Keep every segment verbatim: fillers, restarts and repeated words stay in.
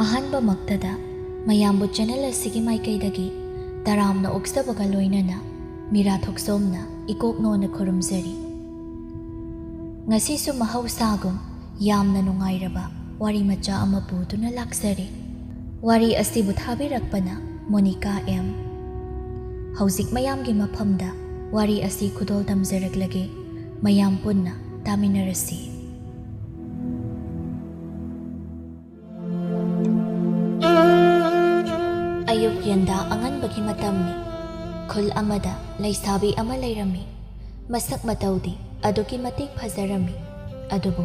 ꯑꯍꯥꯟꯕꯃꯛꯇꯗ ꯃꯌꯥꯝꯕꯨ ꯆꯦꯅꯦꯜ ꯑꯁꯤꯒꯤ ꯃꯥꯏꯀꯩꯗꯒꯤ ꯇꯔꯥꯝꯅ ꯑꯣꯛꯆꯕꯒ ꯂꯣꯏꯅꯅ ꯃꯤꯔꯥ ꯊꯣꯛꯆꯣꯝꯅ ꯏꯀꯣꯛꯅꯣꯅ ꯈꯨꯔꯨꯝꯖꯔꯤ꯫ ꯉꯁꯤꯁꯨ ꯃꯍꯧꯁꯥꯒꯨꯝ ꯌꯥꯝꯅ ꯅꯨꯡꯉꯥꯏꯔꯕ ꯋꯥꯔꯤ ꯃꯆꯥ ꯑꯃ ꯄꯨꯗꯨꯅ ꯂꯥꯛꯆꯔꯤ꯫ ꯋꯥꯔꯤ ꯑꯁꯤꯕꯨ ꯊꯥꯕꯤꯔꯛꯄꯅ ꯃꯣꯅꯤꯀꯥ ꯑꯦꯝ꯫ ꯍꯧꯖꯤꯛ ꯃꯌꯥꯝꯒꯤ ꯃꯐꯝꯗ ꯋꯥꯔꯤ ꯑꯁꯤ ꯈꯨꯗꯣꯜ ꯇꯝꯖꯔꯛꯂꯒꯦ꯫ ꯃꯌꯥꯝ ꯄꯨꯟꯅ ꯇꯥꯃꯤꯟꯅꯔꯁꯤ꯫ ꯑꯌꯨꯛ ꯌꯦꯟꯗꯥ ꯑꯉꯟꯕꯒꯤ ꯃꯇꯝꯅꯤ꯫ ꯈꯨꯜ ꯑꯃꯗ ꯂꯩꯁꯥꯕꯤ ꯑꯃ ꯂꯩꯔꯝꯃꯤ꯫ ꯃꯁꯛ ꯃꯇꯧꯗꯤ ꯑꯗꯨꯛꯀꯤ ꯃꯇꯤꯛ ꯐꯖꯔꯝꯃꯤ꯫ ꯑꯗꯨꯕꯨ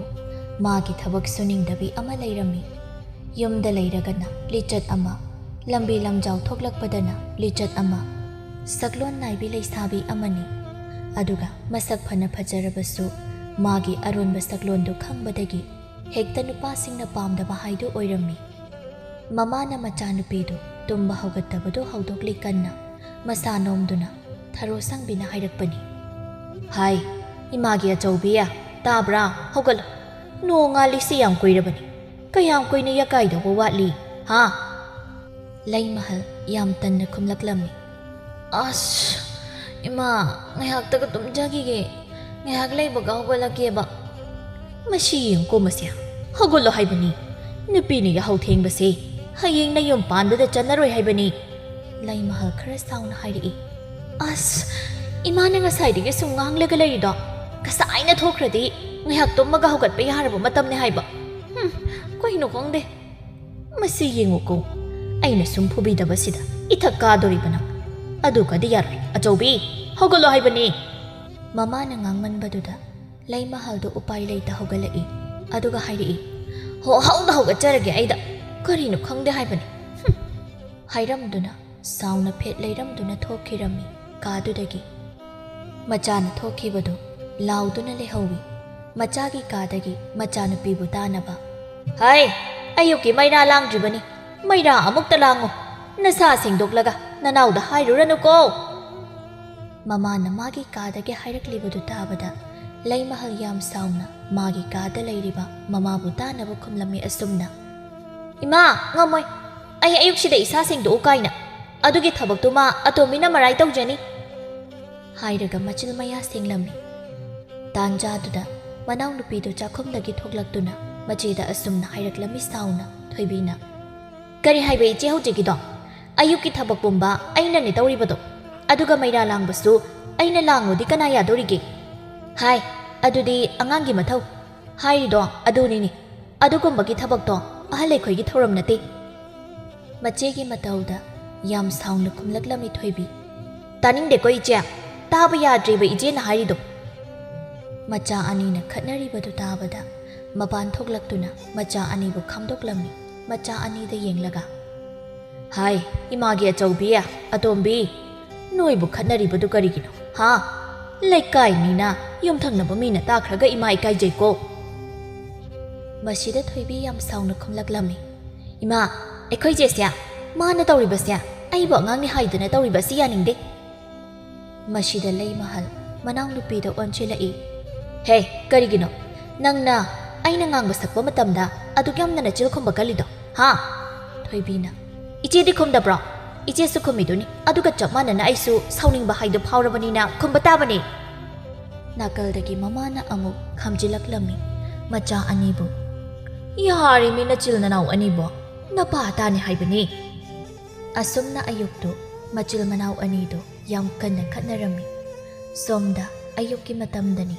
ꯃꯥꯒꯤ ꯊꯕꯛ ꯁꯨꯅꯤꯡꯗꯕꯤ ꯑꯃ ꯂꯩꯔꯝꯃꯤ꯫ ꯌꯨꯝꯗ ꯂꯩꯔꯒꯅ ꯂꯤꯆꯠ ꯑꯃ, ꯂꯝꯕꯤ ꯂꯝꯖꯥꯎ ꯊꯣꯛꯂꯛꯄꯗꯅ ꯂꯤꯆꯠ ꯑꯃ꯫ ꯁꯛꯂꯣꯟ ꯅꯥꯏꯕꯤ ꯂꯩꯁꯥꯕꯤ ꯑꯃꯅꯤ꯫ ꯑꯗꯨꯒ ꯃꯁꯛ ꯐꯅ ꯐꯖꯔꯕꯁꯨ ꯃꯥꯒꯤ ꯑꯔꯣꯟꯕ ꯁꯛꯂꯣꯟꯗꯨ ꯈꯪꯕꯗꯒꯤ ꯍꯦꯛꯇ ꯅꯨꯄꯥꯁꯤꯡꯅ ꯄꯥꯝꯗꯕ ꯍꯥꯏꯗꯨ ꯑꯣꯏꯔꯝꯃꯤ꯫ ꯃꯃꯥꯅ ꯃꯆꯥꯅꯨꯄꯤꯗꯨ ꯇꯨꯝꯕ ꯍꯧꯒꯠꯇꯕꯗꯨ ꯍꯧꯗꯣꯛꯂꯤ ꯀꯟꯅ꯫ ꯃꯁꯥ ꯅꯣꯝꯗꯨꯅ ꯊꯔꯣ ꯁꯪꯕꯤꯅ ꯍꯥꯏꯔꯛꯄꯅꯤ꯫ "ꯍꯥꯏ, ꯏꯃꯥꯒꯤ ꯑꯆꯧꯕꯤ, ꯇꯥꯕ꯭ꯔꯥ? ꯍꯧꯒꯠꯂꯣ꯫ ꯅꯣꯡꯉꯥꯜꯂꯤꯁꯤ ꯌꯥꯝ ꯀꯨꯏꯔꯕꯅꯤ꯫ ꯀꯌꯥꯝ ꯀꯨꯏꯅ ꯌꯥꯀꯥꯏꯗꯧꯕ ꯋꯥꯠꯂꯤ, ꯍꯥ?" ꯂꯩꯃꯍꯜ ꯌꯥꯝ ꯇꯟꯅ ꯈꯨꯝꯂꯛꯂꯝꯃꯤ꯫ "ꯑꯁ, ꯏꯃꯥ, ꯉꯥꯏꯍꯥꯛꯇꯒ ꯇꯨꯝꯖꯈꯤꯒꯦ꯫ ꯉꯥꯏꯍꯥꯛ ꯂꯩꯕꯒ ꯍꯧꯒꯠꯂꯛꯀꯦꯕ꯫" "ꯃꯁꯤ ꯌꯦꯡꯉꯨꯀꯣ, ꯃꯁꯤ꯫ ꯍꯧꯒꯠꯂꯣ ꯍꯥꯏꯕꯅꯤ꯫ ꯅꯨꯄꯤꯅ ꯌꯥꯍꯧ ꯊꯦꯡꯕꯁꯦ ꯍꯌꯦꯡ ꯅꯌꯨꯝ ꯄꯥꯟꯕꯗ ꯆꯟꯅꯔꯣꯏ ꯍꯥꯏꯕꯅꯤ꯫" ꯂꯩꯃꯍꯜ ꯈꯔ ꯁꯥꯎꯅ ꯍꯥꯏꯔꯛꯏ꯫ "ꯑꯁ, ꯏꯃꯥꯅ ꯉꯁꯥꯏꯗꯒꯤ ꯁꯨꯝ ꯉꯥꯡꯂꯒ ꯂꯩꯔꯤꯗꯣ? ꯉꯁꯥꯏꯅ ꯊꯣꯛꯈ꯭ꯔꯗꯤ ꯉꯥꯏꯍꯥꯛ ꯇꯨꯝꯃꯒ ꯍꯧꯒꯠꯄ ꯌꯥꯔꯕ ꯃꯇꯝꯅꯤ ꯍꯥꯏꯕ꯫ ꯍꯨꯝ, ꯀꯩꯅꯣ ꯈꯪꯗꯦ꯫ ꯃꯁꯤ ꯌꯦꯡꯉꯨꯀꯣ, ꯑꯩꯅ ꯁꯨꯝ ꯐꯨꯕꯤꯗꯕꯁꯤꯗ ꯏꯊꯛ ꯀꯥꯗꯣꯔꯤꯕ ꯅꯪ꯫ ꯑꯗꯨꯒꯗꯤ ꯌꯥꯔꯣꯏ꯫ ꯑꯆꯧꯕꯤ, ꯍꯧꯒꯠꯂꯣ ꯍꯥꯏꯕꯅꯤ꯫" ꯃꯃꯥꯅ ꯉꯥꯡꯃꯟꯕꯗꯨꯗ ꯂꯩꯃꯍꯜꯗꯨ ꯎꯄꯥꯏ ꯂꯩꯇ ꯍꯧꯒꯠꯂꯛꯏ꯫ ꯑꯗꯨꯒ ꯍꯥꯏꯔꯛꯏ, "ꯍꯣ, ꯍꯧꯗ ꯍꯧꯒꯠꯆꯔꯒꯦ ꯑꯩꯗ꯫ ꯀꯔꯤꯅꯣ ꯈꯪꯗꯦ ꯍꯥꯏꯕꯅꯤ꯫" ꯍꯨꯝ꯫ ꯍꯥꯏꯔꯝꯗꯨꯅ ꯁꯥꯎꯅ ꯐꯦꯠ ꯂꯩꯔꯝꯗꯨꯅ ꯊꯣꯛꯈꯤꯔꯝꯃꯤ ꯀꯥꯗꯨꯗꯒꯤ꯫ ꯃꯆꯥꯅ ꯊꯣꯛꯈꯤꯕꯗꯨ ꯂꯥꯎꯗꯨꯅ ꯂꯩꯍꯧꯏ꯫ ꯃꯆꯥꯒꯤ ꯀꯥꯗꯒꯤ ꯃꯆꯥꯅꯨꯄꯤꯕꯨ ꯇꯥꯅꯕ, "ꯍꯩ, ꯑꯌꯨꯛꯀꯤ ꯃꯩꯔꯥ ꯂꯥꯡꯗ꯭ꯔꯤꯕꯅꯤ꯫ ꯃꯩꯔꯥ ꯑꯃꯨꯛꯇ ꯂꯥꯡꯉꯨ꯫ ꯅꯁꯥ ꯁꯦꯡꯗꯣꯛꯂꯒ ꯅꯅꯥꯎꯗ ꯍꯥꯏꯔꯨꯔꯅꯨꯀꯣ꯫" ꯃꯃꯥꯅ ꯃꯥꯒꯤ ꯀꯥꯗꯒꯤ ꯍꯥꯏꯔꯛꯂꯤꯕꯗꯨ ꯇꯥꯕꯗ ꯂꯩꯃꯍꯜ ꯌꯥꯝ ꯁꯥꯎꯅ ꯃꯥꯒꯤ ꯀꯥꯗ ꯂꯩꯔꯤꯕ ꯃꯃꯥꯕꯨ ꯇꯥꯅꯕ ꯈꯨꯝꯂꯝꯃꯤ ꯑꯁꯨꯝꯅ, "ꯏꯃꯥ, ꯉꯝꯃꯣꯏ꯫ ꯑꯩ ꯑꯌꯨꯛꯁꯤꯗ ꯏꯁꯥ ꯁꯦꯡꯗꯣꯛꯎ ꯀꯥꯏꯅ꯫ ꯑꯗꯨꯒꯤ ꯊꯕꯛꯇꯨꯃ ꯑꯇꯣꯝꯕꯤꯅ ꯃꯔꯥꯏ ꯇꯧꯖꯅꯤ," ꯍꯥꯏꯔꯒ ꯃꯆꯤꯜ ꯃꯌꯥ ꯁꯦꯡꯂꯝꯃꯤ꯫ ꯇꯥꯟꯖꯥꯗꯨꯗ ꯃꯅꯥꯎꯅꯨꯄꯤꯗꯨ ꯆꯥꯛꯈꯨꯝꯗꯒꯤ ꯊꯣꯛꯂꯛꯇꯨꯅ ꯃꯆꯦꯗ ꯑꯁꯨꯝꯅ ꯍꯥꯏꯔꯛꯂꯝꯃꯤ ꯁꯥꯎꯅ꯫ ꯊꯣꯏꯕꯤꯅ, "ꯀꯔꯤ ꯍꯥꯏꯕ ꯏꯆꯦ ꯍꯧꯖꯤꯛꯀꯤꯗꯣ? ꯑꯌꯨꯛꯀꯤ ꯊꯕꯛ ꯄꯨꯝꯕ ꯑꯩꯅꯅꯦ ꯇꯧꯔꯤꯕꯗꯣ꯫ ꯑꯗꯨꯒ ꯃꯩꯔꯥ ꯂꯥꯡꯕꯁꯨ ꯑꯩꯅ ꯂꯥꯡꯉꯨꯗꯤ ꯀꯅꯥ ꯌꯥꯗꯣꯔꯤꯒꯦ? ꯍꯥꯏ, ꯑꯗꯨꯗꯤ ꯑꯉꯥꯡꯒꯤ ꯃꯊꯧ꯫ ꯍꯥꯏꯔꯤꯗꯣ ꯑꯗꯨꯅꯤꯅꯦ꯫ ꯑꯗꯨꯒꯨꯝꯕꯒꯤ ꯊꯕꯛꯇꯣ ꯑꯍꯜ ꯑꯩꯈꯣꯏꯒꯤ ꯊꯧꯔꯝ ꯅꯠꯇꯦ," ꯃꯆꯦꯒꯤ ꯃꯇꯧꯗ ꯌꯥꯝ ꯁꯥꯎꯅ ꯈꯨꯝꯂꯛꯂꯝꯃꯤ ꯊꯣꯏꯕꯤ꯫ "ꯇꯥꯅꯤꯡꯗꯦꯀꯣ ꯏꯆꯦ, ꯇꯥꯕ ꯌꯥꯗ꯭ꯔꯦꯕ ꯏꯆꯦꯅ ꯍꯥꯏꯔꯤꯗꯣ꯫" ꯃꯆꯥ ꯑꯅꯤꯅ ꯈꯠꯅꯔꯤꯕꯗꯨ ꯇꯥꯕꯗ ꯃꯄꯥꯟ ꯊꯣꯛꯂꯛꯇꯨꯅ ꯃꯆꯥ ꯑꯅꯤꯕꯨ ꯈꯥꯝꯗꯣꯛꯂꯝꯃꯤ꯫ ꯃꯆꯥ ꯑꯅꯤꯗ ꯌꯦꯡꯂꯒ, "ꯍꯥꯏ, ꯏꯃꯥꯒꯤ ꯑꯆꯧꯕꯤ, ꯑꯇꯣꯝꯕꯤ, ꯅꯣꯏꯕꯨ ꯈꯠꯅꯔꯤꯕꯗꯨ ꯀꯔꯤꯒꯤꯅꯣ? ꯍꯥ? ꯂꯩꯀꯥꯏ ꯃꯤꯅ, ꯌꯨꯝꯊꯪꯅꯕ ꯃꯤꯅ ꯇꯥꯈ꯭ꯔꯒ ꯏꯃꯥ ꯏꯀꯥꯏꯖꯩꯀꯣ꯫" ꯃꯁꯤꯗ ꯊꯣꯏꯕꯤ ꯌꯥꯝ ꯁꯥꯎꯅ ꯈꯨꯝꯂꯛꯂꯝꯃꯤ꯫ "ꯏꯃꯥ, ꯑꯩꯈꯣꯏ ꯆꯦꯁꯦ, ꯃꯥꯅ ꯇꯧꯔꯤꯕꯁꯦ ꯑꯩꯕꯨ ꯑꯉꯥꯡꯅꯤ ꯍꯥꯏꯗꯨꯅ ꯇꯧꯔꯤꯕꯁꯤ ꯌꯥꯅꯤꯡꯗꯦ꯫" ꯃꯁꯤꯗ ꯂꯩꯃꯍꯜ ꯃꯅꯥꯎꯅꯨꯄꯤꯗ ꯑꯣꯟꯁꯤꯜꯂꯛꯏ꯫ "ꯍꯦ, ꯀꯔꯤꯒꯤꯅꯣ ꯅꯪꯅ ꯑꯩꯅ ꯉꯥꯡꯕ ꯁꯛꯄ ꯃꯇꯝꯗ ꯑꯗꯨꯛ ꯌꯥꯝꯅ ꯅꯆꯤꯜ ꯈꯨꯝꯕ ꯀꯜꯂꯤꯗꯣ, ꯍꯥ?" ꯊꯣꯏꯕꯤꯅ, "ꯏꯆꯦꯗꯤ ꯈꯨꯝꯗꯕ꯭ꯔꯣ? ꯏꯆꯦꯁꯨ ꯈꯨꯝꯃꯤꯗꯨꯅꯤ, ꯑꯗꯨꯒ ꯆꯞ ꯃꯥꯟꯅꯅ ꯑꯩꯁꯨ ꯁꯥꯎꯅꯤꯡꯕ ꯍꯥꯏꯗꯨ ꯐꯥꯎꯔꯕꯅꯤꯅ ꯈꯨꯝꯕ ꯇꯥꯕꯅꯤ꯫" ꯅꯥꯀꯜꯗꯒꯤ ꯃꯃꯥꯅ ꯑꯃꯨꯛ ꯈꯥꯝꯖꯤꯜꯂꯛꯂꯝꯃꯤ ꯃꯆꯥ ꯑꯅꯤꯕꯨ꯫ "ꯌꯥꯔꯤꯃꯤ ꯅꯆꯤꯜ ꯅꯅꯥꯎ ꯑꯅꯤꯕꯨ, ꯅꯄꯥ ꯇꯥꯅꯤ ꯍꯥꯏꯕꯅꯤ꯫" ꯑꯁꯨꯝꯅ ꯑꯌꯨꯛꯇꯨ ꯃꯆꯤꯜ ꯃꯅꯥꯎ ꯑꯅꯤꯗꯨ ꯌꯥꯝ ꯀꯟꯅ ꯈꯠꯅꯔꯝꯃꯤ꯫ ꯁꯣꯝꯗ ꯑꯌꯨꯛꯀꯤ ꯃꯇꯝꯗꯅꯤ꯫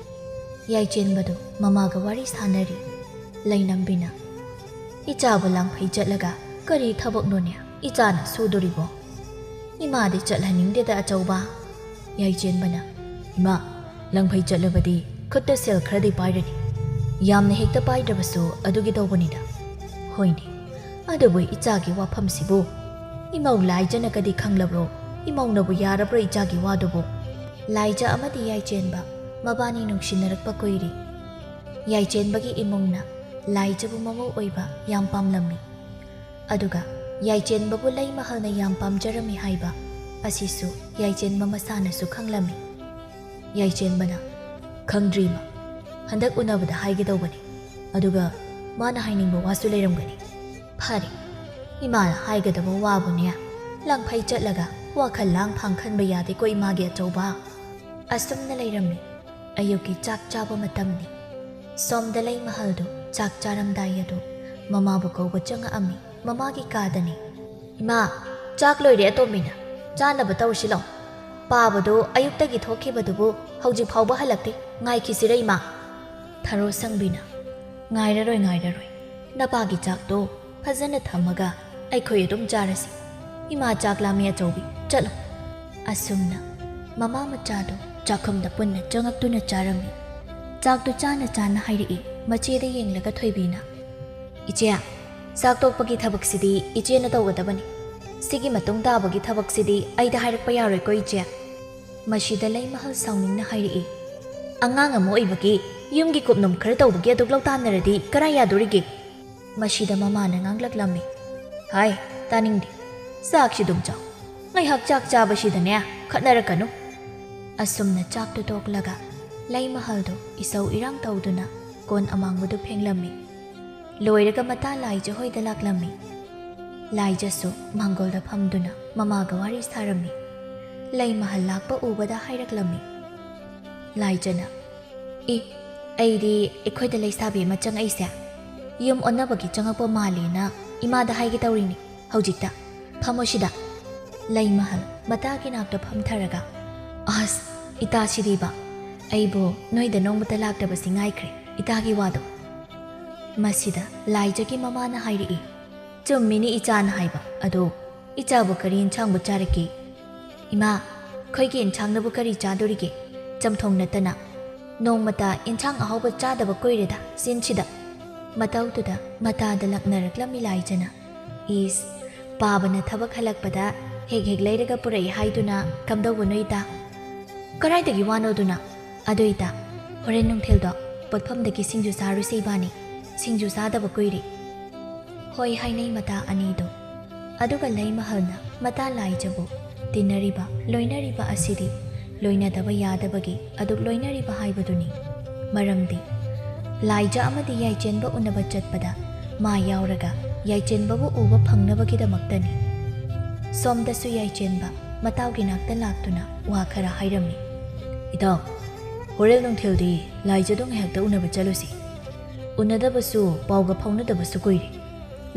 ꯌꯥꯏꯆꯦꯟꯕꯗꯨ ꯃꯃꯥꯒ ꯋꯥꯔꯤ ꯁꯥꯟꯅꯔꯤ꯫ ꯂꯩꯅꯝꯕꯤꯅ, "ꯏꯆꯥꯕꯨ ꯂꯥꯡꯐꯩ ꯆꯠꯂꯒ ꯀꯔꯤ ꯊꯕꯛꯅꯣꯅꯦ ꯏꯆꯥꯅ ꯁꯨꯗꯣꯔꯤꯕꯣ? ꯏꯃꯥꯗꯤ ꯆꯠꯍꯟꯅꯤꯡꯗꯦꯗ ꯑꯆꯧꯕ꯫" ꯌꯥꯏꯆꯦꯟꯕꯅ, "ꯏꯃꯥ, ꯂꯥꯡꯐꯩ ꯆꯠꯂꯕꯗꯤ ꯈꯨꯠꯇ ꯁꯦꯜ ꯈꯔꯗꯤ ꯄꯥꯏꯔꯅꯤ꯫ ꯌꯥꯝꯅ ꯍꯦꯛꯇ ꯄꯥꯏꯗ꯭ꯔꯕꯁꯨ ꯑꯗꯨꯒꯤ ꯇꯧꯕꯅꯤꯗ꯫" "ꯍꯣꯏꯅꯦ, ꯑꯗꯨꯕꯨ ꯏꯆꯥꯒꯤ ꯋꯥꯐꯝꯁꯤꯕꯨ ꯏꯃꯧ ꯂꯥꯏꯖꯅꯒꯗꯤ ꯈꯪꯂꯕ꯭ꯔꯣ? ꯏꯃꯧꯅꯕꯨ ꯌꯥꯔꯕ꯭ꯔꯣ ꯏꯆꯥꯒꯤ ꯋꯥꯗꯨꯕꯨ?" ꯂꯥꯏꯖ ꯑꯃꯗꯤ ꯌꯥꯏꯆꯦꯟꯕ ꯃꯕꯥꯅꯤ ꯅꯨꯡꯁꯤꯅꯔꯛꯄ ꯀꯨꯏꯔꯦ꯫ ꯌꯥꯏꯆꯦꯟꯕꯒꯤ ꯏꯃꯨꯡꯅ ꯂꯥꯏꯖꯕꯨ ꯃꯃꯧ ꯑꯣꯏꯕ ꯌꯥꯝ ꯄꯥꯝꯂꯝꯃꯤ꯫ ꯑꯗꯨꯒ ꯌꯥꯏꯆꯦꯟꯕꯕꯨ ꯂꯩꯃꯍꯜꯅ ꯌꯥꯝ ꯄꯥꯝꯖꯔꯝꯃꯤ ꯍꯥꯏꯕ ꯑꯁꯤꯁꯨ ꯌꯥꯏꯆꯦꯟꯕ ꯃꯁꯥꯅꯁꯨ ꯈꯪꯂꯝꯃꯤ꯫ ꯌꯥꯏꯆꯦꯟꯕꯅ, "ꯈꯪꯗ꯭ꯔꯤꯃ, ꯍꯟꯗꯛ ꯎꯅꯕꯗ ꯍꯥꯏꯒꯗꯧꯕꯅꯤ꯫ ꯑꯗꯨꯒ ꯃꯥꯅ ꯍꯥꯏꯅꯤꯡꯕ ꯋꯥꯁꯨ ꯂꯩꯔꯝꯒꯅꯤ꯫ ꯐꯔꯦ, ꯏꯃꯥꯅ ꯍꯥꯏꯒꯗꯕ ꯋꯥꯕꯨꯅꯦ, ꯂꯪꯐꯩ ꯆꯠꯂꯒ ꯋꯥꯈꯜ ꯂꯥꯡ ꯐꯥꯡ ꯈꯟꯕ ꯌꯥꯗꯦꯀꯣ ꯏꯃꯥꯒꯤ ꯑꯆꯧꯕ꯫ ꯑꯁꯨꯝꯅ ꯂꯩꯔꯝꯃꯤ꯫ ꯑꯌꯨꯛꯀꯤ ꯆꯥꯛ ꯆꯥꯕ ꯃꯇꯝꯅꯤ꯫ ꯁꯣꯝꯗ ꯂꯩꯃꯍꯜꯗꯨ ꯆꯥꯛ ꯆꯥꯔꯝꯗꯥꯏ ꯑꯗꯨ ꯃꯃꯥꯕꯨ ꯀꯧꯕ ꯆꯪꯉꯛꯑꯝꯃꯤ꯫ ꯃꯃꯥꯒꯤ ꯀꯥꯗꯅꯤ꯫ "ꯏꯃꯥ, ꯆꯥꯛ ꯂꯣꯏꯔꯦ ꯑꯇꯣꯝꯕꯤꯅ꯫ ꯆꯥꯅꯕ ꯇꯧꯁꯤ ꯂꯥꯎ꯫ ꯄꯥꯕꯗꯨ ꯑꯌꯨꯛꯇꯒꯤ ꯊꯣꯛꯈꯤꯕꯗꯨꯕꯨ ꯍꯧꯖꯤꯛ ꯐꯥꯎꯕ ꯍꯜꯂꯛꯇꯦ꯫ ꯉꯥꯏꯈꯤꯁꯤꯔ ꯏꯃꯥ?" ꯊꯔꯣ ꯁꯪꯕꯤꯅ, "ꯉꯥꯏꯔꯔꯣꯏ, ꯉꯥꯏꯔꯔꯣꯏ꯫ ꯅꯄꯥꯒꯤ ꯆꯥꯛꯇꯣ ꯐꯖꯅ ꯊꯝꯃꯒ ꯑꯩꯈꯣꯏ ꯑꯗꯨꯝ ꯆꯥꯔꯁꯤ꯫ ꯏꯃꯥ ꯆꯥꯛ ꯂꯥꯝꯃꯦ ꯑꯆꯧꯕꯤ, ꯆꯠꯂꯣ꯫" ꯑꯁꯨꯝꯅ ꯃꯃꯥ ꯃꯆꯥꯗꯨ ꯆꯥꯛꯈꯨꯝꯗ ꯄꯨꯟꯅ ꯆꯪꯉꯛꯇꯨꯅ ꯆꯥꯔꯝꯃꯤ꯫ ꯆꯥꯛꯇꯨ ꯆꯥꯅ ꯆꯥꯅ ꯍꯥꯏꯔꯛꯏ ꯃꯆꯦꯗ ꯌꯦꯡꯂꯒ ꯊꯣꯏꯕꯤꯅ꯫ "ꯏꯆꯦ, ꯆꯥꯛ ꯇꯣꯛꯄꯒꯤ ꯊꯕꯛꯁꯤꯗꯤ ꯏꯆꯦꯅ ꯇꯧꯒꯗꯕꯅꯤ꯫ ꯁꯤꯒꯤ ꯃꯇꯨꯡ ꯇꯥꯕꯒꯤ ꯊꯕꯛꯁꯤꯗꯤ ꯑꯩꯗ ꯍꯥꯏꯔꯛꯄ ꯌꯥꯔꯣꯏꯀꯣ ꯏꯆꯦ꯫" ꯃꯁꯤꯗ ꯂꯩꯃꯍꯜ ꯁꯥꯎꯅꯤꯡꯅ ꯍꯥꯏꯔꯛꯏ꯫ "ꯑꯉꯥꯡ ꯑꯃ ꯑꯣꯏꯕꯒꯤ ꯌꯨꯝꯒꯤ ꯀꯨꯞꯅꯣꯝ ꯈꯔ ꯇꯧꯕꯒꯤ ꯑꯗꯨꯛ ꯂꯧꯇꯥꯟꯅꯔꯗꯤ ꯀꯔꯥꯏ ꯌꯥꯗꯣꯔꯤꯒꯦ?" ꯃꯁꯤꯗ ꯃꯃꯥꯅ ꯉꯥꯡꯂꯛꯂꯝꯃꯤ꯫ "ꯍꯥꯏ, ꯇꯥꯅꯤꯡꯗꯦ꯫ ꯆꯥꯛꯁꯤ ꯑꯗꯨꯝ ꯆꯥꯎ꯫ ꯉꯥꯏꯍꯥꯛ ꯆꯥꯛ ꯆꯥꯕꯁꯤꯗꯅꯦ ꯈꯠꯅꯔꯛꯀꯅꯨ꯫" ꯑꯁꯨꯝꯅ ꯆꯥꯛꯇꯨ ꯇꯣꯛꯂꯒ ꯂꯩꯃꯍꯜꯗꯨ ꯏꯁꯧ ꯏꯔꯥꯡ ꯇꯧꯗꯨꯅ ꯀꯣꯟ ꯑꯃꯥꯡꯕꯗꯨ ꯐꯦꯡꯂꯝꯃꯤ꯫ ꯂꯣꯏꯔꯒ ꯃꯇꯥ ꯂꯥꯏꯖ ꯍꯣꯏꯗ ꯂꯥꯛꯂꯝꯃꯤ꯫ ꯂꯥꯏꯖꯁꯨ ꯃꯥꯡꯒꯣꯜꯗ ꯐꯝꯗꯨꯅ ꯃꯃꯥꯒ ꯋꯥꯔꯤ ꯁꯥꯔꯝꯃꯤ꯫ ꯂꯩꯃꯍꯜ ꯂꯥꯛꯄ ꯎꯕꯗ ꯍꯥꯏꯔꯛꯂꯝꯃꯤ꯫ ꯂꯥꯏꯖꯅ, "ꯏ, ꯑꯩꯗꯤ ꯑꯩꯈꯣꯏꯗ ꯂꯩꯁꯥꯕꯤ ꯑꯃ ꯆꯪꯉꯛꯏꯁꯦ ꯌꯨꯝ ꯑꯣꯟꯅꯕꯒꯤ ꯆꯪꯉꯛꯄ ꯃꯥꯜꯂꯦꯅ ꯏꯃꯥꯗ ꯍꯥꯏꯒꯦ ꯇꯧꯔꯤꯅꯤ꯫ ꯍꯧꯖꯤꯛꯇ ꯐꯝꯃꯣ ꯁꯤꯗ꯫" ꯂꯩꯃꯍꯜ ꯃꯇꯥꯒꯤ ꯅꯥꯛꯇ ꯐꯝꯊꯔꯒ, "ꯑꯁ, ꯏꯇꯥ ꯁꯤꯗꯤꯕ, ꯑꯩꯕꯨ ꯅꯣꯏꯗ ꯅꯣꯡꯃꯇ ꯂꯥꯛꯇꯕꯁꯤ ꯉꯥꯏꯈ꯭ꯔꯦ, ꯏꯇꯥꯒꯤ ꯋꯥꯗꯣ꯫" ꯃꯁꯤꯗ ꯂꯥꯏꯖꯒꯤ ꯃꯃꯥꯅ ꯍꯥꯏꯔꯛꯏ꯫ "ꯆꯨꯝꯃꯤꯅꯤ ꯏꯆꯥꯅ ꯍꯥꯏꯕ꯫ ꯑꯗꯣ ꯏꯆꯥꯕꯨ ꯀꯔꯤ ꯏꯟꯁꯥꯡꯕꯨ ꯆꯥꯔꯛꯀꯦ?" "ꯏꯃꯥ, ꯑꯩꯈꯣꯏꯒꯤ ꯏꯟꯁꯥꯡꯅꯕꯨ ꯀꯔꯤ ꯆꯥꯗꯣꯔꯤꯒꯦ? ꯆꯝꯊꯣꯡ ꯅꯠꯇꯅ꯫ ꯅꯣꯡꯃꯇ ꯏꯟꯁꯥꯡ ꯑꯍꯥꯎꯕ ꯆꯥꯗꯕ ꯀꯨꯏꯔꯦꯗ ꯆꯤꯟꯁꯤꯗ꯫" ꯃꯇꯧꯗꯨꯗ ꯃꯇꯥꯗ ꯂꯛꯅꯔꯛꯂꯝꯃꯤ ꯂꯥꯏꯖꯅ꯫ "ꯏꯁ, ꯄꯥꯕꯅ ꯊꯕꯛ ꯍꯜꯂꯛꯄꯗ ꯍꯦꯛ ꯍꯦꯛ ꯂꯩꯔꯒ ꯄꯨꯔꯛꯏ ꯍꯥꯏꯗꯨꯅ ꯀꯝꯗꯧꯕꯅꯣ ꯏꯇꯥ?" "ꯀꯔꯥꯏꯗꯒꯤ ꯋꯥꯅꯣꯗꯨꯅ? ꯑꯗꯨ ꯏꯇꯥ, ꯍꯣꯔꯦꯟ ꯅꯨꯡꯊꯤꯜꯗꯣ ꯄꯣꯠꯐꯝꯗꯒꯤ ꯁꯤꯡꯖꯨ ꯆꯥꯔꯨꯁꯦ ꯏꯕꯥꯅꯤ꯫ ꯁꯤꯡꯖꯨ ꯆꯥꯗꯕ ꯀꯨꯏꯔꯦ꯫" ꯍꯣꯏ ꯍꯥꯏꯅꯩ ꯃꯇꯥ ꯑꯅꯤꯗꯣ꯫ ꯑꯗꯨꯒ ꯂꯩꯃꯍꯜꯅ ꯃꯇꯥ ꯂꯥꯏꯖꯕꯨ ꯇꯤꯟꯅꯔꯤꯕ, ꯂꯣꯏꯅꯔꯤꯕ ꯑꯁꯤꯗꯤ ꯂꯣꯏꯅꯗꯕ ꯌꯥꯗꯕꯒꯤ ꯑꯗꯨꯛ ꯂꯣꯏꯅꯔꯤꯕ ꯍꯥꯏꯕꯗꯨꯅꯤ꯫ ꯃꯔꯝꯗꯤ ꯂꯥꯏꯖ ꯑꯃꯗꯤ ꯌꯥꯏꯆꯦꯟꯕ ꯎꯅꯕ ꯆꯠꯄꯗ ꯃꯥ ꯌꯥꯎꯔꯒ ꯌꯥꯏꯆꯦꯟꯕꯕꯨ ꯎꯕ ꯐꯪꯅꯕꯒꯤꯗꯃꯛꯇꯅꯤ꯫ ꯁꯣꯝꯗꯁꯨ ꯌꯥꯏꯆꯦꯟꯕ ꯃꯇꯥꯎꯒꯤ ꯅꯥꯛꯇ ꯂꯥꯛꯇꯨꯅ ꯋꯥ ꯈꯔ ꯍꯥꯏꯔꯝꯃꯤ꯫ "ꯏꯇꯥꯎ, ꯍꯣꯔꯦꯟ ꯅꯨꯡꯊꯤꯜꯗꯤ ꯂꯥꯏꯖꯗꯣ ꯉꯥꯏꯍꯥꯛꯇ ꯎꯅꯕ ꯆꯠꯂꯨꯁꯤ꯫ ꯎꯅꯗꯕꯁꯨ, ꯄꯥꯎꯒ ꯐꯥꯎꯅꯗꯕꯁꯨ ꯀꯨꯏꯔꯦ꯫"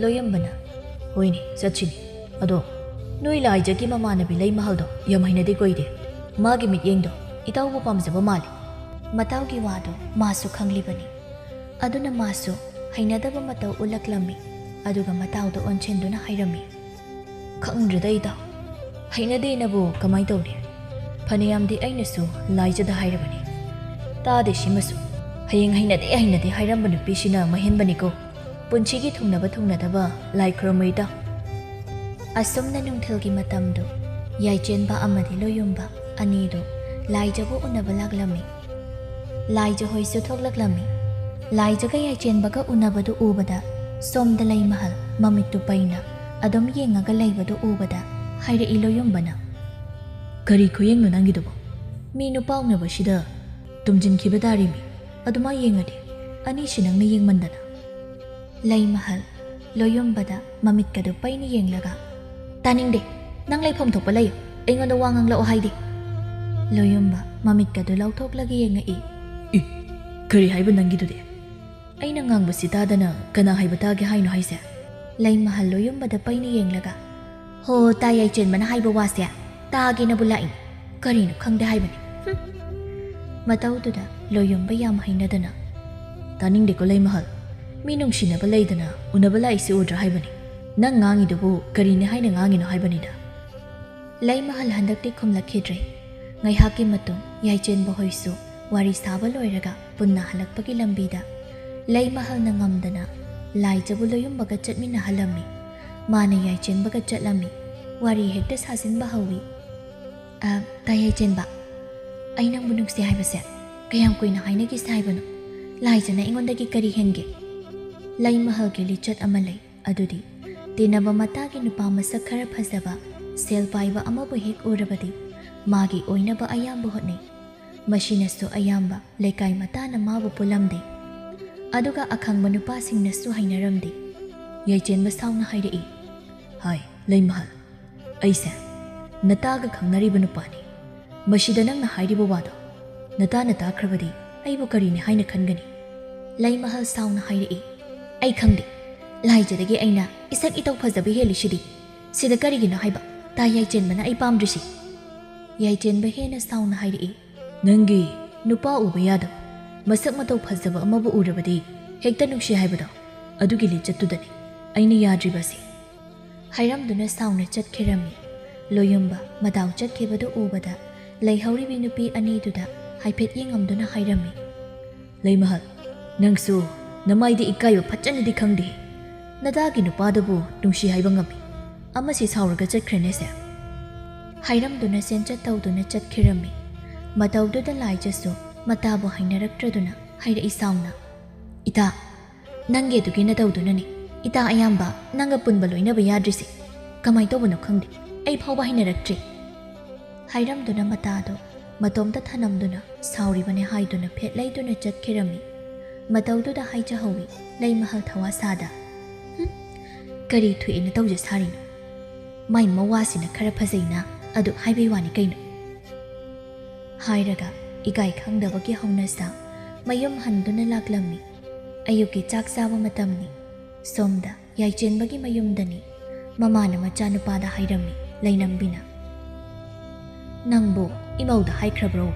ꯂꯣꯌꯝꯕꯅ, "ꯍꯣꯏꯅꯦ, ꯆꯠꯁꯤꯅꯦ꯫ ꯑꯗꯣ ꯅꯣꯏ ꯂꯥꯏꯖꯒꯤ ꯃꯃꯥꯟꯅꯕꯤ ꯂꯩꯃꯍꯜꯗꯣ ꯌꯥꯝ ꯍꯩꯅꯗꯦꯀꯣ ꯑꯩꯗꯤ꯫ ꯃꯥꯒꯤ ꯃꯤꯠꯌꯦꯡꯗꯣ ꯏꯇꯥꯎꯕꯨ ꯄꯥꯝꯖꯕ ꯃꯥꯜꯂꯤ꯫" ꯃꯇꯥꯎꯒꯤ ꯋꯥꯗꯣ ꯃꯥꯁꯨ ꯈꯪꯂꯤꯕꯅꯤ꯫ ꯑꯗꯨꯅ ꯃꯥꯁꯨ ꯍꯩꯅꯗꯕ ꯃꯇꯧ ꯎꯠꯂꯛꯂꯝꯃꯤ꯫ ꯑꯗꯨꯒ ꯃꯇꯥꯎꯗ ꯑꯣꯟꯁꯤꯟꯗꯨꯅ ꯍꯥꯏꯔꯝꯃꯤ, "ꯈꯪꯗ꯭ꯔꯦꯗ ꯏꯇꯥꯎ, ꯍꯩꯅꯗꯦꯅꯕꯨ ꯀꯃꯥꯏ ꯇꯧꯅꯤ? ꯐꯅꯌꯥꯝꯗꯤ ꯑꯩꯅꯁꯨ ꯂꯥꯏꯖꯗ ꯍꯥꯏꯔꯕꯅꯤ꯫ ꯇꯥꯗꯦ ꯁꯤꯃꯁꯨ꯫ ꯍꯌꯦꯡ ꯍꯩꯅꯗꯦ ꯍꯩꯅꯗꯦ ꯍꯥꯏꯔꯝꯕ ꯅꯨꯄꯤꯁꯤꯅ ꯃꯍꯦꯟꯕꯅꯤꯀꯣ꯫ ꯄꯨꯟꯁꯤꯒꯤ ꯊꯨꯡꯅꯕ ꯊꯨꯡꯅꯗꯕ ꯂꯥꯏ ꯈꯨꯔꯨꯝꯃꯨ ꯏꯇꯥꯎ꯫" ꯑꯁꯨꯝꯅ ꯅꯨꯡꯊꯤꯜꯒꯤ ꯃꯇꯝꯗꯨ ꯌꯥꯏꯆꯦꯟꯕ ꯑꯃꯗꯤ ꯂꯣꯌꯨꯝꯕ ꯑꯅꯤꯗꯨ ꯂꯥꯏꯖꯕꯨ ꯎꯅꯕ ꯂꯥꯛꯂꯝꯃꯤ꯫ ꯂꯥꯏꯖ ꯍꯣꯏꯁꯨ ꯊꯣꯛꯂꯛꯂꯝꯃꯤ꯫ ꯂꯥꯏꯖꯒ ꯌꯥꯏꯆꯦꯟꯕꯒ ꯎꯅꯕꯗꯨ ꯎꯕꯗ ꯁꯣꯝꯗ ꯂꯩꯃꯍꯜ ꯃꯃꯤꯠꯇꯨ ꯄꯩꯅ ꯑꯗꯨꯝ ꯌꯦꯡꯉꯒ ꯂꯩꯕꯗꯨ ꯎꯕꯗ ꯍꯥꯏꯔꯛꯏ ꯂꯣꯌꯨꯝꯕꯅ, "ꯀꯔꯤ ꯈꯨꯌꯦꯡꯅꯣ ꯅꯪꯒꯤꯗꯨꯕꯣ? ꯃꯤ ꯅꯨꯄꯥ ꯎꯅꯕꯁꯤꯗ ꯇꯨꯝꯖꯤꯟꯈꯤꯕ ꯇꯥꯔꯦꯃꯤ꯫ ꯑꯗꯨꯃꯥꯏ ꯌꯦꯡꯉꯗꯤ ꯑꯅꯤꯁꯤ ꯅꯪꯅ ꯌꯦꯡꯃꯟꯗꯅ꯫" ꯂꯩꯃꯍꯜ ꯂꯣꯌꯨꯝꯕꯗ ꯃꯃꯤꯠꯀꯗꯨ ꯄꯩꯅ ꯌꯦꯡꯂꯒ, "ꯇꯥꯅꯤꯡꯗꯦ, ꯅꯪ ꯂꯩꯐꯝ ꯊꯣꯛꯄ ꯂꯩꯌꯨ, ꯑꯩꯉꯣꯟꯗ ꯋꯥ ꯉꯥꯡꯂꯛꯑꯣ ꯍꯥꯏꯗꯦ꯫" ꯂꯣꯌꯨꯝꯕ ꯃꯃꯤꯠꯀꯗꯨ ꯂꯧꯊꯣꯛꯂꯒ ꯌꯦꯡꯉꯛꯏ꯫ "ꯏ, ꯀꯔꯤ ꯍꯥꯏꯕ ꯅꯪꯒꯤꯗꯨꯗꯤ? ꯑꯩꯅ ꯉꯥꯡꯕꯁꯤ ꯇꯥꯗꯅ ꯀꯅꯥ ꯍꯥꯏꯕ ꯇꯥꯒꯦ ꯍꯥꯏꯅꯣ ꯍꯥꯏꯁꯦ?" ꯂꯩꯃꯍꯜ ꯂꯣꯌꯨꯝꯕꯗ ꯄꯩꯅ ꯌꯦꯡꯂꯒ, "ꯍꯣ, ꯇꯥ ꯌꯥꯏꯆꯦꯟꯕꯅ ꯍꯥꯏꯕ ꯋꯥꯁꯦ ꯇꯥꯒꯦꯅꯕꯨ ꯂꯥꯛꯏꯅꯤ, ꯀꯔꯤꯅꯣ ꯈꯪꯗꯦ ꯍꯥꯏꯕꯅꯤ꯫ ꯍꯨꯝ꯫" ꯃꯇꯧꯗꯨꯗ ꯂꯣꯌꯨꯝꯕ ꯌꯥꯝ ꯍꯩꯅꯗꯅ, "ꯇꯥꯅꯤꯡꯗꯦꯀꯣ ꯂꯩꯃꯍꯜ, ꯃꯤ ꯅꯨꯡꯁꯤꯅꯕ ꯂꯩꯗꯅ ꯎꯅꯕ ꯂꯥꯛꯏꯁꯤ ꯎꯗ꯭ꯔꯥ ꯍꯥꯏꯕꯅꯤ꯫ ꯅꯪ ꯉꯥꯡꯉꯤꯗꯨꯕꯨ ꯀꯔꯤꯅꯦ ꯍꯥꯏꯅ ꯉꯥꯡꯉꯤꯅꯣ ꯍꯥꯏꯕꯅꯤꯗ꯫" ꯂꯩꯃꯍꯜ ꯍꯟꯗꯛꯇꯤ ꯈꯨꯝꯂꯛꯈꯤꯗ꯭ꯔꯦ꯫ ꯉꯥꯏꯍꯥꯛꯀꯤ ꯃꯇꯨꯡ ꯌꯥꯏꯆꯦꯟꯕ ꯍꯣꯏꯁꯨ ꯋꯥꯔꯤ ꯁꯥꯕ ꯂꯣꯏꯔꯒ ꯄꯨꯟꯅ ꯍꯜꯂꯛꯄꯒꯤ ꯂꯝꯕꯤꯗ ꯂꯩꯃꯍꯜꯅ ꯉꯝꯗꯅ ꯂꯥꯏꯖꯕꯨ ꯂꯣꯌꯨꯝꯕꯒ ꯆꯠꯃꯤꯟꯅꯍꯜꯂꯝꯃꯤ꯫ ꯃꯥꯅ ꯌꯥꯏꯆꯦꯟꯕꯒ ꯆꯠꯂꯝꯃꯤ꯫ ꯋꯥꯔꯤ ꯍꯦꯛꯇ ꯁꯥꯖꯤꯟꯕ ꯍꯧꯏ꯫ "ꯑ, ꯇꯥ ꯌꯥꯏꯆꯦꯟꯕ, ꯑꯩ ꯅꯪꯕꯨ ꯅꯨꯡꯁꯤ ꯍꯥꯏꯕꯁꯦ ꯀꯌꯥꯝ ꯀꯨꯏꯅ ꯍꯥꯏꯅꯈꯤꯁꯦ ꯍꯥꯏꯕꯅꯣ? ꯂꯥꯏꯖꯅ ꯑꯩꯉꯣꯟꯗꯒꯤ ꯀꯔꯤ ꯍꯦꯟꯒꯦ?" ꯂꯩꯃꯍꯜꯒꯤ ꯂꯤꯆꯠ ꯑꯃ ꯂꯩ꯫ ꯑꯗꯨꯗꯤ ꯇꯤꯟꯅꯕ ꯃꯇꯥꯒꯤ ꯅꯨꯄꯥ ꯃꯁꯛ ꯈꯔ ꯐꯖꯕ, ꯁꯦꯜ ꯄꯥꯏꯕ ꯑꯃꯕꯨ ꯍꯦꯛ ꯎꯔꯕꯗꯤ ꯃꯥꯒꯤ ꯑꯣꯏꯅꯕ ꯑꯌꯥꯝꯕ ꯍꯣꯠꯅꯩ꯫ ꯃꯁꯤꯅꯁꯨ ꯑꯌꯥꯝꯕ ꯂꯩꯀꯥꯏ ꯃꯇꯥꯅ ꯃꯥꯕꯨ ꯄꯨꯜꯂꯝꯗꯦ꯫ ꯑꯗꯨꯒ ꯑꯈꯪꯕ ꯅꯨꯄꯥꯁꯤꯡꯅꯁꯨ ꯍꯩꯅꯔꯝꯗꯦ꯫ ꯌꯥꯏꯆꯦꯟꯕ ꯁꯥꯎꯅ ꯍꯥꯏꯔꯛꯏ꯫ ꯍꯥꯏ, ꯂꯩꯃꯍꯜ, ꯑꯩꯁꯦ ꯅꯇꯥꯒ ꯈꯪꯅꯔꯤꯕ ꯅꯨꯄꯥꯅꯤ꯫ ꯃꯁꯤꯗ ꯅꯪꯅ ꯍꯥꯏꯔꯤꯕ ꯋꯥꯗꯣ ꯅꯇꯥꯅ ꯇꯥꯈ꯭ꯔꯕꯗꯤ ꯑꯩꯕꯨ ꯀꯔꯤꯅꯤ ꯍꯥꯏꯅ ꯈꯟꯒꯅꯤ? ꯂꯩꯃꯍꯜ ꯁꯥꯎꯅ ꯍꯥꯏꯔꯛꯏ꯫ ꯑꯩ ꯈꯪꯗꯦ, ꯂꯥꯏꯖꯗꯒꯤ ꯑꯩꯅ ꯏꯁꯛ ꯏꯇꯧ ꯐꯖꯕ ꯍꯦꯜꯂꯤꯁꯤꯗꯤ꯫ ꯁꯤꯗ ꯀꯔꯤꯒꯤꯅꯣ ꯍꯥꯏꯕ ꯇꯥ ꯌꯥꯏꯆꯦꯟꯕꯅ ꯑꯩ ꯄꯥꯝꯗ꯭ꯔꯤꯁꯤ? ꯌꯥꯏꯆꯦꯟꯕ ꯍꯦꯟꯅ ꯁꯥꯎꯅ ꯍꯥꯏꯔꯛꯏ꯫ ꯅꯪꯒꯤ ꯅꯨꯄꯥ ꯎꯕ ꯌꯥꯗꯕ, ꯃꯁꯛ ꯃꯇꯧ ꯐꯖꯕ ꯑꯃꯕꯨ ꯎꯔꯕꯗꯤ ꯍꯦꯛꯇ ꯅꯨꯡꯁꯤ ꯍꯥꯏꯕꯗꯣ, ꯑꯗꯨꯒꯤ ꯂꯤꯆꯠꯇꯨꯗꯅꯤ ꯑꯩꯅ ꯌꯥꯗ꯭ꯔꯤꯕꯁꯦ꯫ ꯍꯥꯏꯔꯝꯗꯨꯅ ꯁꯥꯎꯅ ꯆꯠꯈꯤꯔꯝꯃꯤ꯫ ꯂꯣꯌꯨꯝꯕ ꯃꯇꯥꯎ ꯆꯠꯈꯤꯕꯗꯨ ꯎꯕꯗ ꯂꯩꯍꯧꯔꯤꯕꯤ ꯅꯨꯄꯤ ꯑꯅꯤꯗꯨꯗ ꯍꯥꯏꯐꯦꯠ ꯌꯦꯡꯉꯝꯗꯨꯅ ꯍꯥꯏꯔꯝꯃꯤ꯫ ꯂꯩꯃꯍꯜ, ꯅꯪꯁꯨ ꯅꯃꯥꯏꯗꯤ ꯏꯀꯥꯏꯕ ꯐꯖꯅꯗꯤ ꯈꯪꯗꯦ꯫ ꯅꯗꯥꯒꯤ ꯅꯨꯄꯥꯗꯨꯕꯨ ꯅꯨꯡꯁꯤ ꯍꯥꯏꯕ ꯉꯝꯃꯤ꯫ ꯑꯃꯁꯤ ꯁꯥꯎꯔꯒ ꯆꯠꯈ꯭ꯔꯦꯅꯦꯁꯦ꯫ ꯍꯥꯏꯔꯝꯗꯨꯅ ꯆꯦꯟꯆꯠ ꯇꯧꯗꯨꯅ ꯆꯠꯈꯤꯔꯝꯃꯤ꯫ ꯃꯇꯧꯗꯨꯗ ꯂꯥꯏꯖꯁꯨ ꯃꯇꯥꯕꯨ ꯍꯩꯅꯔꯛꯇ꯭ꯔꯗꯨꯅ ꯍꯥꯏꯔꯛꯏ ꯁꯥꯎꯅ꯫ ꯏꯇꯥ, ꯅꯪꯒꯤ ꯑꯗꯨꯒꯤ ꯅꯇꯧꯗꯨꯅꯅꯤ ꯏꯇꯥ ꯑꯌꯥꯝꯕ ꯅꯪꯒ ꯄꯨꯟꯕ ꯂꯣꯏꯅꯕ ꯌꯥꯗ꯭ꯔꯤꯁꯦ꯫ ꯀꯃꯥꯏ ꯇꯧꯕꯅꯣ ꯈꯪꯗꯦ, ꯑꯩ ꯐꯥꯎꯕ ꯍꯩꯅꯔꯛꯇ꯭ꯔꯦ꯫ ꯍꯥꯏꯔꯝꯗꯨꯅ ꯃꯇꯥꯗꯣ ꯃꯇꯣꯝꯇ ꯊꯅꯝꯗꯨꯅ ꯁꯥꯎꯔꯤꯕꯅꯦ ꯍꯥꯏꯗꯨꯅ ꯐꯦꯠ ꯂꯩꯗꯨꯅ ꯆꯠꯈꯤꯔꯝꯃꯤ꯫ ꯃꯇꯧꯗꯨꯗ ꯍꯥꯏꯖꯍꯧꯏ ꯂꯩꯃꯍꯜ ꯊꯋꯥ ꯁꯥꯗ꯫ "ꯍꯨꯝ, ꯀꯔꯤ ꯊꯣꯛꯑꯦꯅ ꯇꯧꯖ ꯁꯥꯔꯤꯅꯣ? ꯃꯥꯏ ꯃꯋꯥꯁꯤꯅ ꯈꯔ ꯐꯖꯩꯅ ꯑꯗꯨ ꯍꯥꯏꯕꯩ ꯋꯥꯅꯤ ꯀꯩꯅꯣ?" ꯍꯥꯏꯔꯒ ꯏꯀꯥꯏ ꯈꯪꯗꯕꯒꯤ ꯍꯧꯅꯁꯥ ꯃꯌꯨꯝ ꯍꯟꯗꯨꯅ ꯂꯥꯛꯂꯝꯃꯤ꯫ ꯑꯌꯨꯛꯀꯤ ꯆꯥꯛ ꯆꯥꯕ ꯃꯇꯝꯅꯤ꯫ ꯁꯣꯝꯗ ꯌꯥꯏꯆꯦꯟꯕꯒꯤ ꯃꯌꯨꯝꯗꯅꯤ꯫ ꯃꯃꯥꯅ ꯃꯆꯥꯅꯨꯄꯥꯗ ꯍꯥꯏꯔꯝꯃꯤ ꯂꯩꯅꯝꯕꯤꯅ꯫ "ꯅꯪꯕꯨ ꯏꯃꯧꯗ ꯍꯥꯏꯈ꯭ꯔꯕ꯭ꯔꯣ?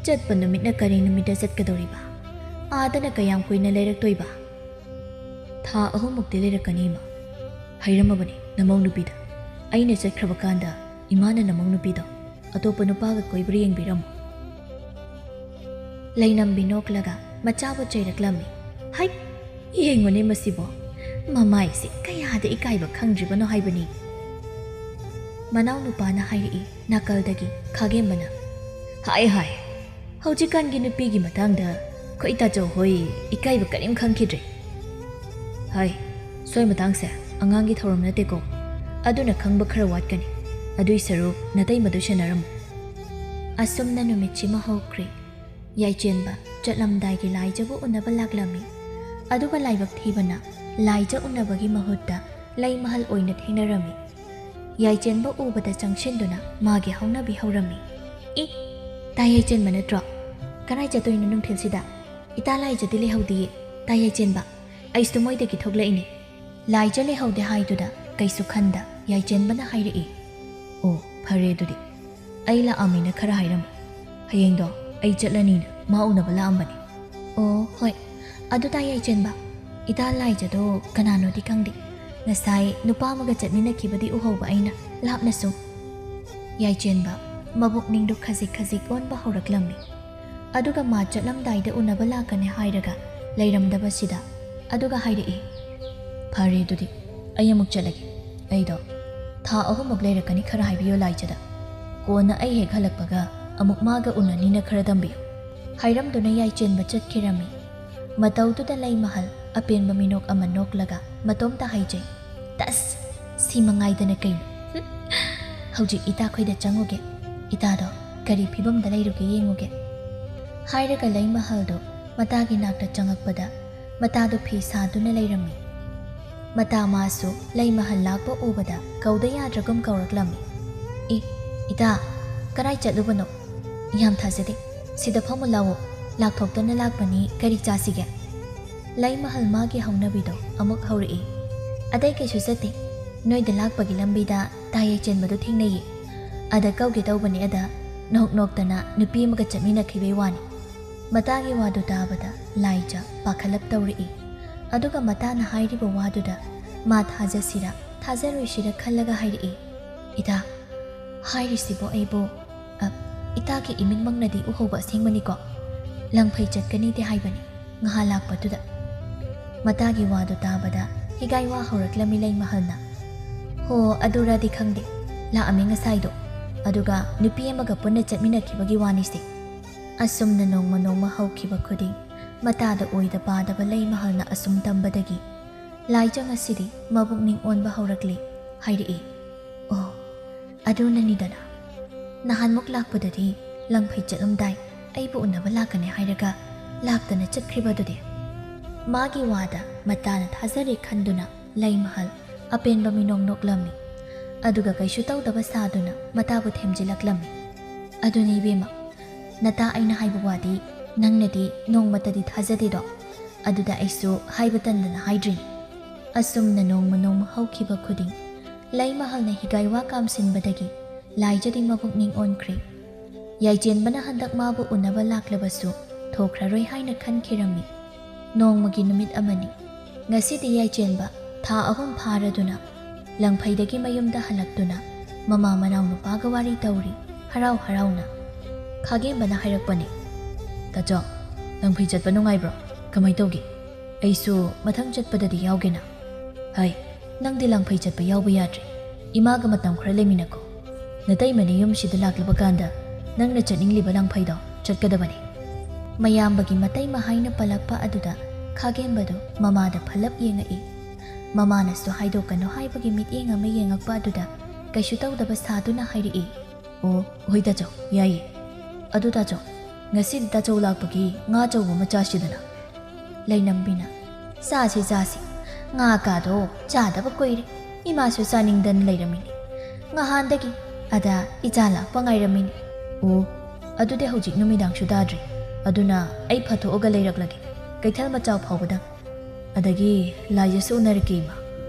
ꯆꯠꯄ ꯅꯨꯃꯤꯠꯅ ꯀꯔꯤ ꯅꯨꯃꯤꯠꯇ ꯆꯠꯀꯗꯧꯔꯤꯕ? ꯑꯥꯗꯅ ꯀꯌꯥꯝ ꯀꯨꯏꯅ ꯂꯩꯔꯛꯇꯣꯏꯕ?" "ꯊꯥ ꯑꯍꯨꯝꯃꯨꯛꯇꯤ ꯂꯩꯔꯛꯀꯅꯤ, ꯏꯃꯥ꯫ ꯍꯥꯏꯔꯝꯃꯕꯅꯤ ꯅꯃꯧ ꯅꯨꯄꯤꯗ꯫ ꯑꯩꯅ ꯆꯠꯈ꯭ꯔꯕ ꯀꯥꯟꯗ ꯏꯃꯥꯅ ꯅꯃꯧ ꯅꯨꯄꯤꯗꯣ ꯑꯇꯣꯞꯄ ꯅꯨꯄꯥꯒ ꯀꯣꯏꯕ꯭ꯔꯥ ꯌꯦꯡꯕꯤꯔꯝꯃꯨ꯫" ꯂꯩꯅꯝꯕꯤ ꯅꯣꯛꯂꯒ ꯃꯆꯥꯕꯨ ꯆꯩꯔꯛꯂꯝꯃꯤ꯫ "ꯍꯩ, ꯌꯦꯡꯉꯨꯅꯦ ꯃꯁꯤꯕꯣ, ꯃꯃꯥꯏꯁꯦ ꯀꯌꯥꯗ ꯏꯀꯥꯏꯕ ꯈꯪꯗ꯭ꯔꯤꯕꯅꯣ ꯍꯥꯏꯕꯅꯤ꯫" ꯃꯅꯥꯎꯅꯨꯄꯥꯅ ꯍꯥꯏꯔꯛꯏ ꯅꯥꯀꯜꯗꯒꯤ ꯈꯥꯒꯦꯝꯕꯅ꯫ "ꯍꯥꯏ ꯍꯥꯏ, ꯍꯧꯖꯤꯛꯀꯥꯟꯒꯤ ꯅꯨꯄꯤꯒꯤ ꯃꯇꯥꯡꯗ ꯑꯩꯈꯣꯏ ꯇꯥꯆꯧ ꯍꯣꯏ ꯏꯀꯥꯏꯕ ꯀꯔꯤꯝ ꯈꯪꯈꯤꯗ꯭ꯔꯦ꯫ ꯍꯥꯏ, ꯁ꯭ꯋꯥꯏ ꯃꯇꯥꯡꯁꯦ ꯑꯉꯥꯡꯒꯤ ꯊꯧꯔꯝ ꯅꯠꯇꯦꯀꯣ, ꯑꯗꯨꯅ ꯈꯪꯕ ꯈꯔ ꯋꯥꯠꯀꯅꯤ꯫ ꯑꯗꯨꯏ ꯁꯔꯨꯛ ꯅꯇꯩꯃꯗꯨ ꯁꯦꯟꯅꯔꯝꯃꯨ꯫" ꯑꯁꯨꯝꯅ ꯅꯨꯃꯤꯠꯁꯤꯃ ꯍꯧꯈ꯭ꯔꯦ꯫ ꯌꯥꯏꯆꯦꯟꯕ ꯆꯠꯂꯝꯗꯥꯏꯒꯤ ꯂꯥꯏꯖꯕꯨ ꯎꯅꯕ ꯂꯥꯛꯂꯝꯃꯤ꯫ ꯑꯗꯨꯒ ꯂꯥꯏꯕꯛ ꯊꯤꯕꯅ ꯂꯥꯏꯖ ꯎꯅꯕꯒꯤ ꯃꯍꯨꯠꯇ ꯂꯩꯃꯍꯜ ꯑꯣꯏꯅ ꯊꯦꯡꯅꯔꯝꯃꯤ꯫ ꯌꯥꯏꯆꯦꯟꯕ ꯎꯕꯗ ꯆꯪꯁꯤꯟꯗꯨꯅ ꯃꯥꯒꯤ ꯍꯧꯅꯕꯤ ꯍꯧꯔꯝꯃꯤ꯫ "ꯏ, ꯇꯥ ꯌꯥꯏꯆꯦꯟꯕ ꯅꯠꯇ꯭ꯔꯣ? ꯀꯔꯥꯏ ꯆꯠꯇꯣꯏꯅꯣ ꯅꯨꯡꯊꯤꯜꯁꯤꯗ? ꯏꯇꯥ ꯂꯥꯏꯖꯗꯤ ꯂꯩꯍꯧꯗꯤꯌꯦ, ꯇꯥ ꯌꯥꯏꯆꯦꯟꯕ꯫ ꯑꯩꯁꯨ ꯃꯣꯏꯗꯒꯤ ꯊꯣꯛꯂꯛꯏꯅꯦ꯫ ꯂꯥꯏꯖ ꯂꯩꯍꯧꯗꯦ" ꯍꯥꯏꯗꯨꯗ ꯀꯩꯁꯨ ꯈꯟꯗ ꯌꯥꯏꯆꯦꯟꯕꯅ ꯍꯥꯏꯔꯛꯏ, "ꯑꯣ, ꯐꯔꯦ ꯑꯗꯨꯗꯤ꯫ ꯑꯩ ꯂꯥꯛꯑꯝꯃꯤꯅ ꯈꯔ ꯍꯥꯏꯔꯝꯃꯨ꯫ ꯍꯌꯦꯡꯗꯣ ꯑꯩ ꯆꯠꯂꯅꯤꯅ ꯃꯥ ꯎꯅꯕ ꯂꯥꯛꯑꯝꯕꯅꯤ꯫" "ꯑꯣ, ꯍꯣꯏ꯫ ꯑꯗꯨ ꯇꯥ ꯌꯥꯏꯆꯦꯟꯕ, ꯏꯇꯥ ꯂꯥꯏꯖꯗꯣ ꯀꯅꯥꯅꯣꯗꯤ ꯈꯪꯗꯦ꯫ ꯉꯁꯥꯏ ꯅꯨꯄꯥ ꯑꯃꯒ ꯆꯠꯃꯤꯟꯅꯈꯤꯕꯗꯤ ꯎꯍꯧꯕ ꯑꯩꯅ ꯂꯥꯞꯅꯁꯨ꯫" ꯌꯥꯏꯆꯦꯟꯕ ꯃꯕꯨꯛꯅꯤꯡꯗꯨ ꯈꯖꯤꯛ ꯈꯖꯤꯛ ꯑꯣꯟꯕ ꯍꯧꯔꯛꯂꯝꯃꯤ꯫ ꯑꯗꯨꯒ ꯃꯥ ꯆꯠꯂꯝꯗꯥꯏꯗ ꯎꯅꯕ ꯂꯥꯛꯀꯅꯤ ꯍꯥꯏꯔꯒ ꯂꯩꯔꯝꯗꯕꯁꯤꯗ, ꯑꯗꯨꯒ ꯍꯥꯏꯔꯛꯏ, "ꯐꯔꯦ ꯑꯗꯨꯗꯤ, ꯑꯩ ꯑꯃꯨꯛ ꯆꯠꯂꯒꯦ꯫ ꯑꯩꯗꯣ ꯊꯥ ꯑꯍꯨꯝꯃꯨꯛ ꯂꯩꯔꯛꯀꯅꯤ, ꯈꯔ ꯍꯥꯏꯕꯤꯌꯣ ꯂꯥꯏꯖꯗ꯫ ꯀꯣꯟꯅ ꯑꯩ ꯍꯦꯛ ꯍꯜꯂꯛꯄꯒ ꯑꯃꯨꯛ ꯃꯥꯒ ꯎꯅꯅꯤꯅ ꯈꯔ ꯇꯝꯕꯤꯌꯨ꯫" ꯍꯥꯏꯔꯝꯗꯨꯅ ꯌꯥꯏꯆꯦꯟꯕ ꯆꯠꯈꯤꯔꯝꯃꯤ꯫ ꯃꯇꯧꯗꯨꯗ ꯂꯩꯃꯍꯜ ꯑꯄꯦꯟꯕ ꯃꯤꯅꯣꯛ ꯑꯃ ꯅꯣꯛꯂꯒ ꯃꯇꯣꯝꯇ ꯍꯥꯏꯖꯩ, "ꯇꯁ! ꯁꯤ ꯃꯉꯥꯏꯗꯅ ꯀꯩꯅꯣ? ꯍꯨꯝ! ꯍꯧꯖꯤꯛ ꯏꯇꯥꯈꯣꯏꯗ ꯆꯪꯉꯨꯒꯦ꯫ ꯏꯇꯥꯗꯣ ꯀꯔꯤ ꯐꯤꯕꯝꯗ ꯂꯩꯔꯨꯒꯦ ꯌꯦꯡꯉꯨꯒꯦ꯫" ꯍꯥꯏꯔꯒ ꯂꯩꯃꯍꯜꯗꯣ ꯃꯇꯥꯒꯤ ꯅꯥꯛꯇ ꯆꯪꯉꯛꯄꯗ ꯃꯇꯥꯗꯣ ꯐꯤ ꯁꯥꯗꯨꯅ ꯂꯩꯔꯝꯃꯤ꯫ ꯃꯇꯥ ꯃꯥꯁꯨ ꯂꯩꯃꯍꯜ ꯂꯥꯛꯄ ꯎꯕꯗ ꯀꯧꯗ ꯌꯥꯗ꯭ꯔꯒꯨꯝ ꯀꯧꯔꯛꯂꯝꯃꯤ꯫ "ꯑꯦ, ꯏꯇꯥ, ꯀꯗꯥꯏ ꯆꯠꯂꯨꯕꯅꯣ? ꯌꯥꯝ ꯊꯥꯖꯗꯦ꯫ ꯁꯤꯗ ꯐꯝꯃꯨ ꯂꯥꯛꯑꯣ꯫ ꯂꯥꯛꯊꯣꯛꯇꯅ ꯂꯥꯛꯄꯅꯤ, ꯀꯔꯤ ꯆꯥꯁꯤꯒꯦ?" ꯂꯩꯃꯍꯜ ꯃꯥꯒꯤ ꯍꯧꯅꯕꯤꯗꯣ ꯑꯃꯨꯛ ꯍꯧꯔꯛꯏ꯫ "ꯑꯇꯩ ꯀꯩꯁꯨ ꯆꯠꯇꯦ꯫ ꯅꯣꯏꯗ ꯂꯥꯛꯄꯒꯤ ꯂꯝꯕꯤꯗ ꯇꯥ ꯌꯥꯏꯆꯦꯟꯕꯗꯨ ꯊꯦꯡꯅꯩꯌꯦ꯫ ꯑꯗ ꯀꯧꯒꯦ ꯇꯧꯕꯅꯦ, ꯑꯗ ꯅꯣꯛ ꯅꯣꯛꯇꯅ ꯅꯨꯄꯤ ꯑꯃꯒ ꯆꯠꯃꯤꯟꯅꯈꯤꯕꯩ ꯋꯥꯅꯤ꯫" ꯃꯇꯥꯒꯤ ꯋꯥꯗꯨ ꯇꯥꯕꯗ ꯂꯥꯏꯖ ꯄꯥꯈꯠꯂꯞ ꯇꯧꯔꯛꯏ꯫ ꯑꯗꯨꯒ ꯃꯇꯥꯅ ꯍꯥꯏꯔꯤꯕ ꯋꯥꯗꯨꯗ ꯃꯥ ꯊꯥꯖꯁꯤꯔ ꯊꯥꯖꯔꯣꯏꯁꯤꯔ ꯈꯜꯂꯒ ꯍꯥꯏꯔꯛꯏ, "ꯏꯇꯥ, ꯍꯥꯏꯔꯤꯁꯤꯕꯨ ꯑꯩꯕꯨ, ꯑ, ꯏꯇꯥꯒꯤ ꯏꯃꯤꯠꯃꯛꯅꯗꯤ ꯎꯍꯧꯕ ꯑꯁꯦꯡꯕꯅꯤꯀꯣ? ꯂꯪꯐꯩ ꯆꯠꯀꯅꯤꯗꯤ ꯍꯥꯏꯕꯅꯤ ꯉꯍꯥ ꯂꯥꯛꯄꯗꯨꯗ꯫" ꯃꯇꯥꯒꯤ ꯋꯥꯗꯨ ꯇꯥꯕꯗ ꯍꯤꯒꯥꯏ ꯋꯥ ꯍꯧꯔꯛꯂꯝꯃꯤ ꯂꯩꯃꯍꯜꯅ꯫ "ꯍꯣ, ꯑꯗꯨꯔꯗꯤ ꯈꯪꯗꯦ꯫ ꯂꯥꯛꯑꯝꯃꯤ ꯉꯁꯥꯏꯗꯣ꯫ ꯑꯗꯨꯒ ꯅꯨꯄꯤ ꯑꯃꯒ ꯄꯨꯟꯅ ꯆꯠꯃꯤꯟꯅꯈꯤꯕꯒꯤ ꯋꯥꯅꯤꯁꯦ꯫" ꯑꯁꯨꯝꯅ ꯅꯣꯡꯃ ꯅꯣꯡꯃ ꯍꯧꯈꯤꯕ ꯈꯨꯗꯤꯡ ꯃꯇꯥꯗ ꯑꯣꯏꯗ ꯄꯥꯗꯕ ꯂꯩꯃꯍꯜꯅ ꯑꯁꯨꯝ ꯇꯝꯕꯗꯒꯤ ꯂꯥꯏꯖ ꯉꯁꯤꯗꯤ ꯃꯕꯨꯛꯅꯤꯡ ꯑꯣꯟꯕ ꯍꯧꯔꯛꯂꯤ꯫ ꯍꯥꯏꯔꯛꯏ, "ꯑꯣ, ꯑꯗꯨꯅꯅꯤꯗꯅ꯫ ꯅꯍꯥꯟꯃꯨꯛ ꯂꯥꯛꯄꯗꯗꯤ ꯂꯪꯐꯩ ꯆꯠꯂꯝꯗꯥꯏ ꯑꯩꯕꯨ ꯎꯅꯕ ꯂꯥꯛꯀꯅꯤ ꯍꯥꯏꯔꯒ ꯂꯥꯛꯇꯅ ꯆꯠꯈ꯭ꯔꯤꯕ ꯑꯗꯨꯗꯤ?" ꯃꯥꯒꯤ ꯋꯥꯗ ꯃꯇꯥꯅ ꯊꯥꯖꯔꯦ ꯈꯟꯗꯨꯅ ꯂꯩꯃꯍꯜ ꯑꯄꯦꯟꯕ ꯃꯤꯅꯣꯡ ꯅꯣꯛꯂꯝꯃꯤ꯫ ꯑꯗꯨꯒ ꯀꯩꯁꯨ ꯇꯧꯗꯕ ꯁꯥꯗꯨꯅ ꯃꯇꯥꯕꯨ ꯊꯦꯝꯖꯤꯜꯂꯛꯂꯝꯃꯤ꯫ "ꯑꯗꯨꯅꯤ ꯏꯕꯦꯝꯃ, ꯅꯇꯥ ꯑꯩꯅ ꯍꯥꯏꯕ ꯋꯥꯗꯤ ꯅꯪꯅꯗꯤ ꯅꯣꯡꯃꯇꯗꯤ ꯊꯥꯖꯗꯦꯗꯣ꯫ ꯑꯗꯨꯗ ꯑꯩꯁꯨ ꯍꯥꯏꯕ ꯇꯟꯗꯅ ꯍꯥꯏꯗ꯭ꯔꯤꯅꯤ꯫" ꯑꯁꯨꯝꯅ ꯅꯣꯡꯃ ꯅꯣꯡꯃ ꯍꯧꯈꯤꯕ ꯈꯨꯗꯤꯡ ꯂꯩꯃꯍꯜꯅ ꯍꯤꯒꯥꯏ ꯋꯥ ꯀꯥꯝꯁꯤꯟꯕꯗꯒꯤ ꯂꯥꯏꯖꯗꯤ ꯃꯕꯨꯛꯅꯤꯡ ꯑꯣꯟꯈ꯭ꯔꯦ꯫ ꯌꯥꯏꯆꯦꯟꯕꯅ ꯍꯟꯗꯛ ꯃꯥꯕꯨ ꯎꯅꯕ ꯂꯥꯛꯂꯕꯁꯨ ꯊꯣꯛꯈ꯭ꯔꯔꯣꯏ ꯍꯥꯏꯅ ꯈꯟꯈꯤꯔꯝꯃꯤ꯫ ꯅꯣꯡꯃꯒꯤ ꯅꯨꯃꯤꯠ ꯑꯃꯅꯤ꯫ ꯉꯁꯤꯗꯤ ꯌꯥꯏꯆꯦꯟꯕ ꯊꯥ ꯑꯍꯨꯝ ꯐꯥꯔꯗꯨꯅ ꯂꯪꯐꯩꯗꯒꯤ ꯃꯌꯨꯝꯗ ꯍꯜꯂꯛꯇꯨꯅ ꯃꯃꯥ ꯃꯅꯥꯎ ꯅꯨꯄꯥꯒ ꯋꯥꯔꯤ ꯇꯧꯔꯤ, ꯍꯔꯥꯎ ꯍꯔꯥꯎꯅ꯫ ꯈꯥꯒꯦꯝꯕꯅ ꯍꯥꯏꯔꯛꯄꯅꯤ, "ꯇꯥꯆꯧ, ꯂꯪꯐꯩ ꯆꯠꯄ ꯅꯨꯡꯉꯥꯏꯕ꯭ꯔꯣ? ꯀꯃꯥꯏ ꯇꯧꯒꯦ? ꯑꯩꯁꯨ ꯃꯊꯪ ꯆꯠꯄꯗꯗꯤ ꯌꯥꯎꯒꯦꯅ꯫" "ꯍꯩ, ꯅꯪꯗꯤ ꯂꯪꯐꯩ ꯆꯠꯄ ꯌꯥꯎꯕ ꯌꯥꯗ꯭ꯔꯦ꯫ ꯏꯃꯥꯒ ꯃꯇꯝ ꯈꯔ ꯂꯩꯃꯤꯟꯅꯀꯣ꯫ ꯅꯇꯩꯃꯅꯤ ꯌꯨꯝꯁꯤꯗ ꯂꯥꯛꯂꯕ ꯀꯥꯟꯗ ꯅꯪꯅ ꯆꯠꯅꯤꯡꯂꯤꯕ ꯂꯪꯐꯩꯗꯣ ꯆꯠꯀꯗꯕꯅꯤ꯫" ꯃꯌꯥꯝꯕꯒꯤ ꯃꯇꯩ ꯃꯍꯥꯏꯅ ꯄꯜꯂꯛꯄ ꯑꯗꯨꯗ ꯈꯥꯒꯦꯝꯕꯗꯨ ꯃꯃꯥꯗ ꯐꯂꯞ ꯌꯦꯡꯉꯛꯏ꯫ ꯃꯃꯥꯅꯁꯨ ꯍꯥꯏꯗꯣꯛꯀꯅꯨ ꯍꯥꯏꯕꯒꯤ ꯃꯤꯠꯌꯦꯡ ꯑꯃ ꯌꯦꯡꯉꯛꯄ ꯑꯗꯨꯗ ꯀꯩꯁꯨ ꯇꯧꯗꯕ ꯁꯥꯗꯨꯅ ꯍꯥꯏꯔꯛꯏ, "ꯑꯣ, ꯍꯣꯏ ꯇꯥꯆꯧ, ꯌꯥꯏꯌꯦ꯫ ꯑꯗꯨ ꯇꯥꯆꯧ, ꯉꯁꯤꯗꯤ ꯇꯥꯆꯧ ꯂꯥꯛꯄꯒꯤ ꯉꯥ ꯑꯆꯧꯕ ꯑꯃ ꯆꯥꯁꯤꯗꯅ꯫" ꯂꯩꯅꯝꯕꯤꯅ, "ꯆꯥꯁꯤ, ꯆꯥꯁꯤ꯫ ꯉꯥ ꯀꯥꯗꯣ ꯆꯥꯗꯕ ꯀꯨꯏꯔꯦ꯫ ꯏꯃꯥꯁꯨ ꯆꯥꯅꯤꯡꯗꯅ ꯂꯩꯔꯝꯃꯤꯅꯤ ꯉꯍꯥꯟꯗꯒꯤ꯫ ꯑꯗ ꯏꯆꯥ ꯂꯥꯛꯄ ꯉꯥꯏꯔꯝꯃꯤꯅꯤ꯫" "ꯑꯣ, ꯑꯗꯨꯗꯤ ꯍꯧꯖꯤꯛ ꯅꯨꯃꯤꯗꯥꯡꯁꯨ ꯇꯥꯗ꯭ꯔꯤ꯫ ꯑꯗꯨꯅ ꯑꯩ ꯐꯥꯊꯣꯛꯑꯒ ꯂꯩꯔꯛꯂꯒꯦ꯫ ꯀꯩꯊꯦꯜ ꯃꯆꯥ ꯐꯥꯎꯕꯗ꯫ ꯑꯗꯒꯤ ꯂꯥꯏꯖꯁꯨ ꯎꯅꯔꯛꯀꯦ, ꯏꯃꯥ꯫"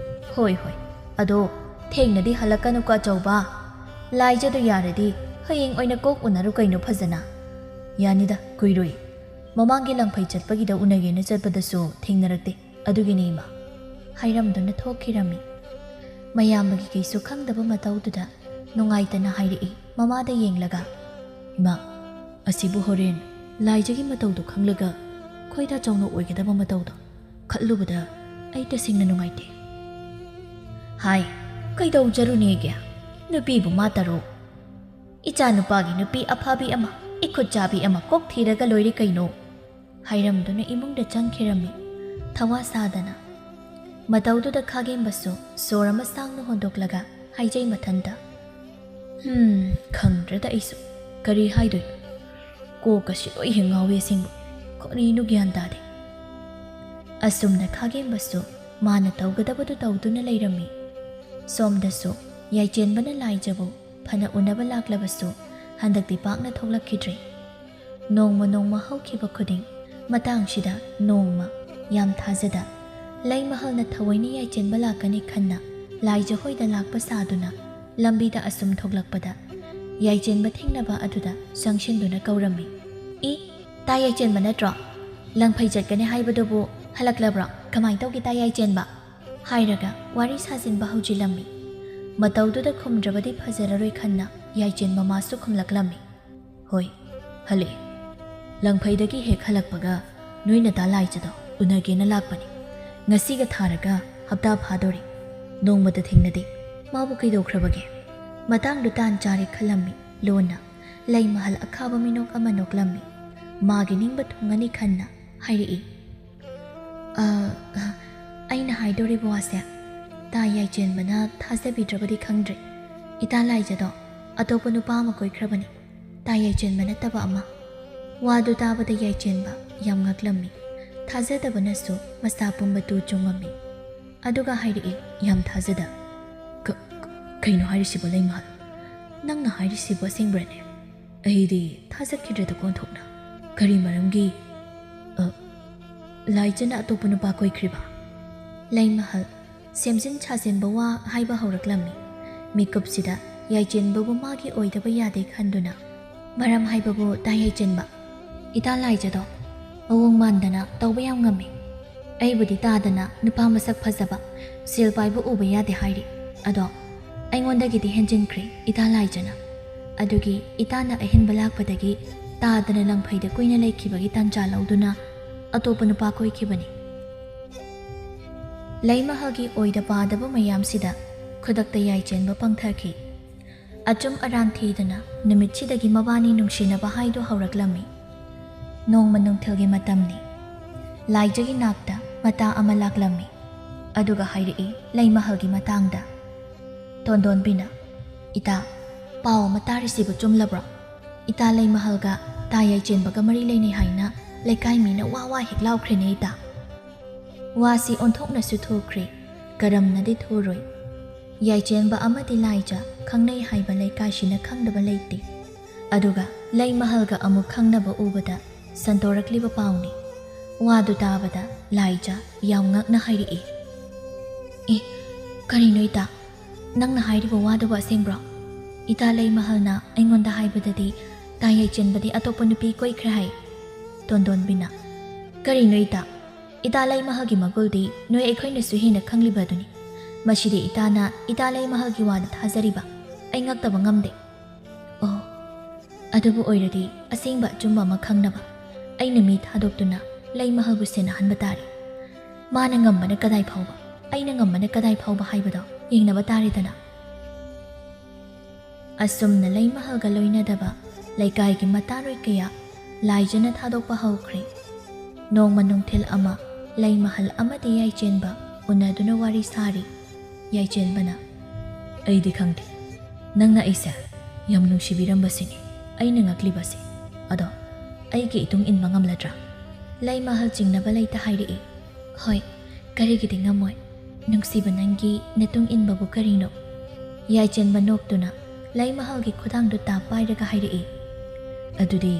"ꯍꯣꯏ, ꯍꯣꯏ꯫ ꯑꯗꯣ ꯊꯦꯡꯅꯗꯤ ꯍꯜꯂꯛꯀꯅꯨꯀꯣ, ꯑꯆꯧꯕ꯫ ꯂꯥꯏꯖꯗꯣ ꯌꯥꯔꯗꯤ ꯍꯌꯦꯡ ꯑꯣꯏꯅ ꯀꯣꯛ ꯎꯅꯔꯨ ꯀꯩꯅꯣ ꯐꯖꯅ꯫" "ꯌꯥꯅꯤꯗ, ꯀꯨꯏꯔꯣꯏ꯫ ꯃꯃꯥꯡꯒꯤ ꯂꯪꯐꯩ ꯆꯠꯄꯒꯤꯗ ꯎꯅꯒꯦꯅ ꯆꯠꯄꯗꯁꯨ ꯊꯦꯡꯅꯔꯛꯇꯦ꯫ ꯑꯗꯨꯒꯤꯅꯤ, ꯏꯃꯥ꯫" ꯍꯥꯏꯔꯝꯗꯨꯅ ꯊꯣꯛꯈꯤꯔꯝꯃꯤ꯫ ꯃꯌꯥꯝꯕꯒꯤ ꯀꯩꯁꯨ ꯈꯪꯗꯕ ꯃꯇꯧꯗꯨꯗ ꯅꯨꯡꯉꯥꯏꯇꯅ ꯍꯥꯏꯔꯛꯏ ꯃꯃꯥꯗ ꯌꯦꯡꯂꯒ, "ꯏꯃꯥ, ꯑꯁꯤꯕꯨ ꯍꯣꯔꯦꯟ ꯂꯥꯏꯖꯒꯤ ꯃꯇꯧꯗꯣ ꯈꯪꯂꯒ ꯈꯣꯏꯗꯥ ꯆꯥꯎꯅ ꯑꯣꯏꯒꯗꯕ ꯃꯇꯧꯗꯣ ꯈꯜꯂꯨꯕꯗ ꯑꯩ ꯇꯁꯦꯡꯅ ꯅꯨꯡꯉꯥꯏꯇꯦ꯫" "ꯍꯥꯏ, ꯀꯩꯗꯧꯖꯔꯨꯅꯦꯒꯦ? ꯅꯨꯄꯤꯕꯨ ꯃꯥ ꯇꯔꯨꯛ꯫ ꯏꯆꯥ ꯅꯨꯄꯥꯒꯤ ꯅꯨꯄꯤ ꯑꯐꯕꯤ ꯑꯃ, ꯏꯈꯨꯠ ꯆꯥꯕꯤ ꯑꯃ ꯀꯣꯛ ꯊꯤꯔꯒ ꯂꯣꯏꯔꯦ ꯀꯩꯅꯣ?" ꯍꯥꯏꯔꯝꯗꯨꯅ ꯏꯃꯨꯡꯗ ꯆꯪꯈꯤꯔꯝꯃꯤ, ꯊꯋꯥ ꯁꯥꯗꯅ꯫ ꯃꯇꯧꯗꯨꯗ ꯈꯥꯒꯦꯝꯕꯁꯨ ꯁꯣꯔ ꯑꯃ ꯁꯥꯡꯅ ꯍꯣꯟꯗꯣꯛꯂꯒ ꯍꯥꯏꯖꯩ ꯃꯊꯟꯇ, "ꯍꯝ, ꯈꯪꯗ꯭ꯔꯦꯗ ꯑꯩꯁꯨ ꯀꯔꯤ ꯍꯥꯏꯗꯣꯏꯅꯣ꯫ ꯀꯣꯛꯀꯁꯤ ꯂꯣꯏ ꯍꯦꯛ ꯉꯥꯎꯏ ꯑꯁꯦꯡꯕ꯫ ꯀꯔꯤꯅꯣ ꯒ꯭ꯌꯥꯟ ꯇꯥꯗꯦ꯫" ꯑꯁꯨꯝꯅ ꯈꯥꯒꯦꯝꯕꯁꯨ ꯃꯥꯅ ꯇꯧꯒꯗꯕꯗꯨ ꯇꯧꯗꯨꯅ ꯂꯩꯔꯝꯃꯤ꯫ ꯁꯣꯝꯗꯁꯨ ꯌꯥꯏꯆꯦꯟꯕꯅ ꯂꯥꯏꯖꯕꯨ ꯐꯅ ꯎꯅꯕ ꯂꯥꯛꯂꯕꯁꯨ ꯍꯟꯗꯛꯇꯤ ꯄꯥꯛꯅ ꯊꯣꯛꯂꯛꯈꯤꯗ꯭ꯔꯦ꯫ ꯅꯣꯡꯃ ꯅꯣꯡꯃ ꯍꯧꯈꯤꯕ ꯈꯨꯗꯤꯡ ꯃꯇꯥꯡꯁꯤꯗ ꯅꯣꯡꯃ ꯌꯥꯝ ꯊꯥꯖꯗ ꯂꯩꯃꯍꯜꯅ ꯊꯑꯣꯏꯅ ꯌꯥꯏꯆꯦꯟꯕ ꯂꯥꯛꯀꯅꯤ ꯈꯟꯅ ꯂꯥꯏꯖ ꯍꯣꯏꯗ ꯂꯥꯛꯄ ꯁꯥꯗꯨꯅ ꯂꯝꯕꯤꯗ ꯑꯁꯨꯝ ꯊꯣꯛꯂꯛꯄꯗ ꯌꯥꯏꯆꯦꯟꯕ ꯊꯦꯡꯅꯕ ꯑꯗꯨꯗ ꯆꯪꯁꯤꯟꯗꯨꯅ ꯀꯧꯔꯝꯃꯤ꯫ "ꯏ, ꯇꯥ ꯌꯥꯏꯆꯦꯟꯕ ꯅꯠꯇ꯭ꯔꯣ? ꯂꯪꯐꯩ ꯆꯠꯀꯅꯤ ꯍꯥꯏꯕꯗꯨꯕꯨ ꯍꯜꯂꯛꯂꯕ꯭ꯔꯣ? ꯀꯃꯥꯏ ꯇꯧꯒꯦ ꯇꯥ ꯌꯥꯏꯆꯦꯟꯕ?" ꯍꯥꯏꯔꯒ ꯋꯥꯔꯤ ꯁꯥꯖꯤꯟꯕ ꯍꯧꯖꯤꯜꯂꯝꯃꯤ꯫ ꯃꯇꯧꯗꯨꯗ ꯈꯨꯝꯗ꯭ꯔꯕꯗꯤ ꯐꯖꯔꯔꯣꯏ ꯈꯟꯅ ꯌꯥꯏꯆꯦꯟꯕ ꯃꯥꯁꯨ ꯈꯨꯝꯂꯛꯂꯝꯃꯤ꯫ "ꯍꯣꯏ, ꯍꯜꯂꯛꯑꯦ꯫ ꯂꯪꯐꯩꯗꯒꯤ ꯍꯦꯛ ꯍꯜꯂꯛꯄꯒ ꯅꯣꯏ ꯅꯇꯥ ꯂꯥꯏꯖꯗꯣ ꯎꯅꯒꯦꯅ ꯂꯥꯛꯄꯅꯤ꯫ ꯉꯁꯤꯒ ꯊꯥꯔꯒ ꯍꯞꯇꯥ ꯐꯥꯗꯣꯔꯦ꯫ ꯅꯣꯡꯃꯇ ꯊꯦꯡꯅꯗꯦ꯫ ꯃꯥꯕꯨ ꯀꯩꯗꯧꯈ꯭ꯔꯕꯒꯦ?" ꯃꯇꯥꯡꯗꯨ ꯇꯥꯟ ꯆꯥꯔꯦ ꯈꯜꯂꯝꯃꯤ꯫ ꯂꯣꯟꯅ ꯂꯩꯃꯍꯜ ꯑꯈꯥꯕ ꯃꯤꯅꯣꯛ ꯑꯃ ꯅꯣꯛꯂꯝꯃꯤ꯫ ꯃꯥꯒꯤ ꯅꯤꯡꯕ ꯊꯨꯡꯉꯅꯤ ꯈꯟꯅ ꯍꯥꯏꯔꯛꯏ꯫ "ꯑ, ꯑꯩꯅ ꯍꯥꯏꯗꯣꯔꯤꯕ ꯋꯥꯁꯦ ꯇꯥ ꯌꯥꯏꯆꯦꯟꯕꯅ ꯊꯥꯖꯕꯤꯗ꯭ꯔꯕꯗꯤ ꯈꯪꯗ꯭ꯔꯦ꯫ ꯏꯇꯥ ꯂꯥꯏꯖꯗꯣ ꯑꯇꯣꯞꯄ ꯅꯨꯄꯥ ꯑꯃ ꯀꯣꯏꯈ꯭ꯔꯕꯅꯤ, ꯇꯥ ꯌꯥꯏꯆꯦꯟꯕ ꯅꯠꯇꯕ ꯑꯃ꯫" ꯋꯥꯗꯨ ꯇꯥꯕꯗ ꯌꯥꯏꯆꯦꯟꯕ ꯌꯥꯝ ꯉꯛꯂꯝꯃꯤ꯫ ꯊꯥꯖꯗꯕꯅꯁꯨ ꯃꯁꯥ ꯄꯨꯝꯕ ꯇꯨ ꯆꯨꯡꯉꯝꯃꯤ꯫ ꯑꯗꯨꯒ ꯍꯥꯏꯔꯛꯏ ꯌꯥꯝ ꯊꯥꯖꯗ, "ꯀ-, ꯀ-, ꯀꯩꯅꯣ ꯍꯥꯏꯔꯤꯁꯤꯕꯣ ꯂꯩꯃꯍꯜ? ꯅꯪꯅ ꯍꯥꯏꯔꯤꯁꯤꯕꯨ ꯑꯁꯦꯡꯕ꯭ꯔꯅꯦ?" ꯑꯩꯗꯤ ꯊꯥꯖꯈꯤꯗ꯭ꯔꯦꯗꯀꯣ ꯑꯣꯟꯊꯣꯛꯅ꯫ "ꯀꯔꯤ ꯃꯔꯝꯒꯤ?" "ꯑ, ꯂꯥꯏꯖꯅ ꯑꯇꯣꯞꯄ ꯅꯨꯄꯥ ꯀꯣꯏꯈ꯭ꯔꯤꯕ?" ꯂꯩꯃꯍꯜ ꯁꯦꯝꯖꯤꯟ ꯁꯥꯖꯤꯟꯕ ꯋꯥ ꯍꯥꯏꯕ ꯍꯧꯔꯛꯂꯝꯃꯤ꯫ ꯃꯤꯀꯨꯞꯁꯤꯗ ꯌꯥꯏꯆꯦꯟꯕꯕꯨ ꯃꯥꯒꯤ ꯑꯣꯏꯗꯕ ꯌꯥꯗꯦ ꯈꯟꯗꯨꯅ, "ꯃꯔꯝ ꯍꯥꯏꯕꯕꯨ ꯇꯥ ꯌꯥꯏꯆꯦꯟꯕ, ꯏꯇꯥ ꯂꯥꯏꯖꯗꯣ ꯃꯑꯣꯡ ꯃꯥꯟꯗꯅ ꯇꯧꯕ ꯌꯥꯝ ꯉꯝꯃꯤ꯫ ꯑꯩꯕꯨꯗꯤ ꯇꯥꯗꯅ ꯅꯨꯄꯥ ꯃꯁꯛ ꯐꯖꯕ, ꯁꯦꯜ ꯄꯥꯏꯕ ꯎꯕ ꯌꯥꯗꯦ ꯍꯥꯏꯔꯤ꯫ ꯑꯗꯣ ꯑꯩꯉꯣꯟꯗꯒꯤꯗꯤ ꯍꯦꯟꯖꯤꯟꯈ꯭ꯔꯦ ꯏꯇꯥ ꯂꯥꯏꯖꯅ꯫ ꯑꯗꯨꯒꯤ ꯏꯇꯥꯅ ꯑꯍꯦꯟꯕ ꯂꯥꯛꯄꯗꯒꯤ ꯇꯥꯗꯅ ꯂꯪꯐꯩꯗ ꯀꯨꯏꯅ ꯂꯩꯈꯤꯕꯒꯤ ꯇꯥꯟꯖꯥ ꯂꯧꯗꯨꯅ ꯑꯇꯣꯞꯄ ꯅꯨꯄꯥ ꯀꯣꯏꯈꯤꯕꯅꯤ꯫" ꯂꯩꯃꯍꯜꯒꯤ ꯑꯣꯏꯗ ꯄꯥꯗꯕ ꯃꯌꯥꯝꯁꯤꯗ ꯈꯨꯗꯛꯇ ꯌꯥꯏꯆꯦꯟꯕ ꯄꯪꯊꯈꯤ꯫ ꯑꯆꯨꯝ ꯑꯔꯥꯟ ꯊꯤꯗꯅ ꯅꯨꯃꯤꯠꯁꯤꯗꯒꯤ ꯃꯕꯥꯅꯤ ꯅꯨꯡꯁꯤꯅꯕ ꯍꯥꯏꯗꯨ ꯍꯧꯔꯛꯂꯝꯃꯤ꯫ ꯅꯣꯡꯃ ꯅꯨꯡꯊꯤꯜꯒꯤ ꯃꯇꯝꯅꯤ꯫ ꯂꯥꯏꯖꯒꯤ ꯅꯥꯛꯇ ꯃꯇꯥ ꯑꯃ ꯂꯥꯛꯂꯝꯃꯤ꯫ ꯑꯗꯨꯒ ꯍꯥꯏꯔꯛꯏ ꯂꯩꯃꯍꯜꯒꯤ ꯃꯇꯥꯡꯗ꯫ ꯇꯣꯟꯗꯣꯟꯕꯤꯅ, "ꯏꯇꯥ, ꯄꯥꯎ ꯑꯃ ꯇꯥꯔꯤꯁꯤꯕꯨ ꯆꯨꯝꯂꯕ꯭ꯔꯣ? ꯏꯇꯥ ꯂꯩꯃꯍꯜꯒ ꯇꯥ ꯌꯥꯏꯆꯦꯟꯕꯒ ꯃꯔꯤ ꯂꯩꯅꯩ ꯍꯥꯏꯅ ꯂꯩꯀꯥꯏ ꯃꯤꯅ ꯋꯥ ꯋꯥ ꯍꯦꯛ ꯂꯥꯎꯈ꯭ꯔꯦꯅꯦ ꯏꯇꯥ꯫" ꯋꯥꯁꯤ ꯑꯣꯟꯊꯣꯛꯅꯁꯨ ꯊꯨꯈ꯭ꯔꯦ, ꯀꯔꯝꯅꯗꯤ ꯊꯨꯔꯣꯏ? ꯌꯥꯏꯆꯦꯟꯕ ꯑꯃꯗꯤ ꯂꯥꯏꯖ ꯈꯪꯅꯩ ꯍꯥꯏꯕ ꯂꯩꯀꯥꯏꯁꯤꯅ ꯈꯪꯗꯕ ꯂꯩꯇꯦ꯫ ꯑꯗꯨꯒ ꯂꯩꯃꯍꯜꯒ ꯑꯃꯨꯛ ꯈꯪꯅꯕ ꯎꯕꯗ ꯁꯟꯗꯣꯔꯛꯂꯤꯕ ꯄꯥꯎꯅꯤ꯫ ꯋꯥꯗꯨ ꯇꯥꯕꯗ ꯂꯥꯏꯖ ꯌꯥꯝ ꯉꯛꯅ ꯍꯥꯏꯔꯛꯏ, "ꯑꯦ, ꯀꯔꯤꯅꯣ ꯏꯇꯥ? ꯅꯪꯅ ꯍꯥꯏꯔꯤꯕ ꯋꯥꯗꯨꯕꯨ ꯑꯁꯦꯡꯕ꯭ꯔꯣ? ꯏꯇꯥ ꯂꯩꯃꯍꯜꯅ ꯑꯩꯉꯣꯟꯗ ꯍꯥꯏꯕꯗꯗꯤ ꯇꯥ ꯌꯥꯏꯆꯦꯟꯕꯗꯤ ꯑꯇꯣꯞꯄ ꯅꯨꯄꯤ ꯀꯣꯏꯈ꯭ꯔꯦ ꯍꯥꯏ꯫" ꯇꯣꯟꯗꯣꯟꯕꯤꯅ, "ꯀꯔꯤꯅꯣ ꯏꯇꯥ? ꯏꯇꯥ ꯂꯩꯃꯍꯜꯒꯤ ꯃꯒꯨꯜꯗꯤ ꯅꯣꯏ ꯑꯩꯈꯣꯏꯅꯁꯨ ꯍꯦꯟꯅ ꯈꯪꯂꯤꯕ ꯑꯗꯨꯅꯤ꯫ ꯃꯁꯤꯗꯤ ꯏꯇꯥꯅ ꯏꯇꯥ ꯂꯩꯃꯍꯜꯒꯤ ꯋꯥꯗ ꯊꯥꯖꯔꯤꯕ? ꯑꯩ ꯉꯛꯇꯕ ꯉꯝꯗꯦ꯫" "ꯑꯣ, ꯑꯗꯨꯕꯨ ꯑꯣꯏꯔꯗꯤ ꯑꯁꯦꯡꯕ ꯑꯆꯨꯝꯕ ꯑꯃ ꯈꯪꯅꯕ ꯑꯩꯅ ꯃꯤ ꯊꯥꯗꯣꯛꯇꯨꯅ ꯂꯩꯃꯍꯜꯕꯨ ꯁꯦꯟꯅꯍꯟꯕ ꯇꯥꯔꯦ꯫ ꯃꯥꯅ ꯉꯝꯕꯅ ꯀꯗꯥꯏ ꯐꯥꯎꯕ, ꯑꯩꯅ ꯉꯝꯕꯅ ꯀꯗꯥꯏ ꯐꯥꯎꯕ ꯍꯥꯏꯕꯗꯣ ꯌꯦꯡꯅꯕ ꯇꯥꯔꯦꯗꯅ꯫" ꯑꯁꯨꯝꯅ ꯂꯩꯃꯍꯜꯒ ꯂꯣꯏꯅꯗꯕ ꯂꯩꯀꯥꯏꯒꯤ ꯃꯇꯥꯔꯣꯏ ꯀꯌꯥ ꯂꯥꯏꯖꯅ ꯊꯥꯗꯣꯛꯄ ꯍꯧꯈ꯭ꯔꯦ꯫ ꯅꯣꯡꯃ ꯅꯨꯡꯊꯤꯜ ꯑꯃ ꯂꯩꯃꯍꯜ ꯑꯃꯗꯤ ꯌꯥꯏꯆꯦꯟꯕ ꯎꯅꯗꯨꯅ ꯋꯥꯔꯤ ꯁꯥꯔꯤ꯫ ꯌꯥꯏꯆꯦꯟꯕꯅ, "ꯑꯩꯗꯤ ꯈꯪꯗꯦ, ꯅꯪꯅ ꯑꯩꯁꯦ ꯌꯥꯝ ꯅꯨꯡꯁꯤꯕꯤꯔꯝꯕꯁꯤꯅꯤ ꯑꯩꯅ ꯉꯛꯂꯤꯕꯁꯦ꯫ ꯑꯗꯣ ꯑꯩꯒꯤ ꯏꯇꯨꯡ ꯏꯟꯕ ꯉꯝꯂꯗ꯭ꯔꯥ?" ꯂꯩꯃꯍꯜ ꯆꯤꯡꯅꯕ ꯂꯩꯇ ꯍꯥꯏꯔꯛꯏ, "ꯍꯣꯏ, ꯀꯔꯤꯒꯤꯗꯤ ꯉꯝꯃꯣꯏ? ꯅꯨꯡꯁꯤꯕ ꯅꯪꯒꯤ ꯅꯇꯨꯡ ꯏꯟꯕꯕꯨ ꯀꯔꯤꯅꯣ?" ꯌꯥꯏꯆꯦꯟꯕ ꯅꯣꯛꯇꯨꯅ ꯂꯩꯃꯍꯜꯒꯤ ꯈꯨꯗꯥꯡꯗꯨ ꯇꯥꯞ ꯄꯥꯏꯔꯒ ꯍꯥꯏꯔꯛꯏ, "ꯑꯗꯨꯗꯤ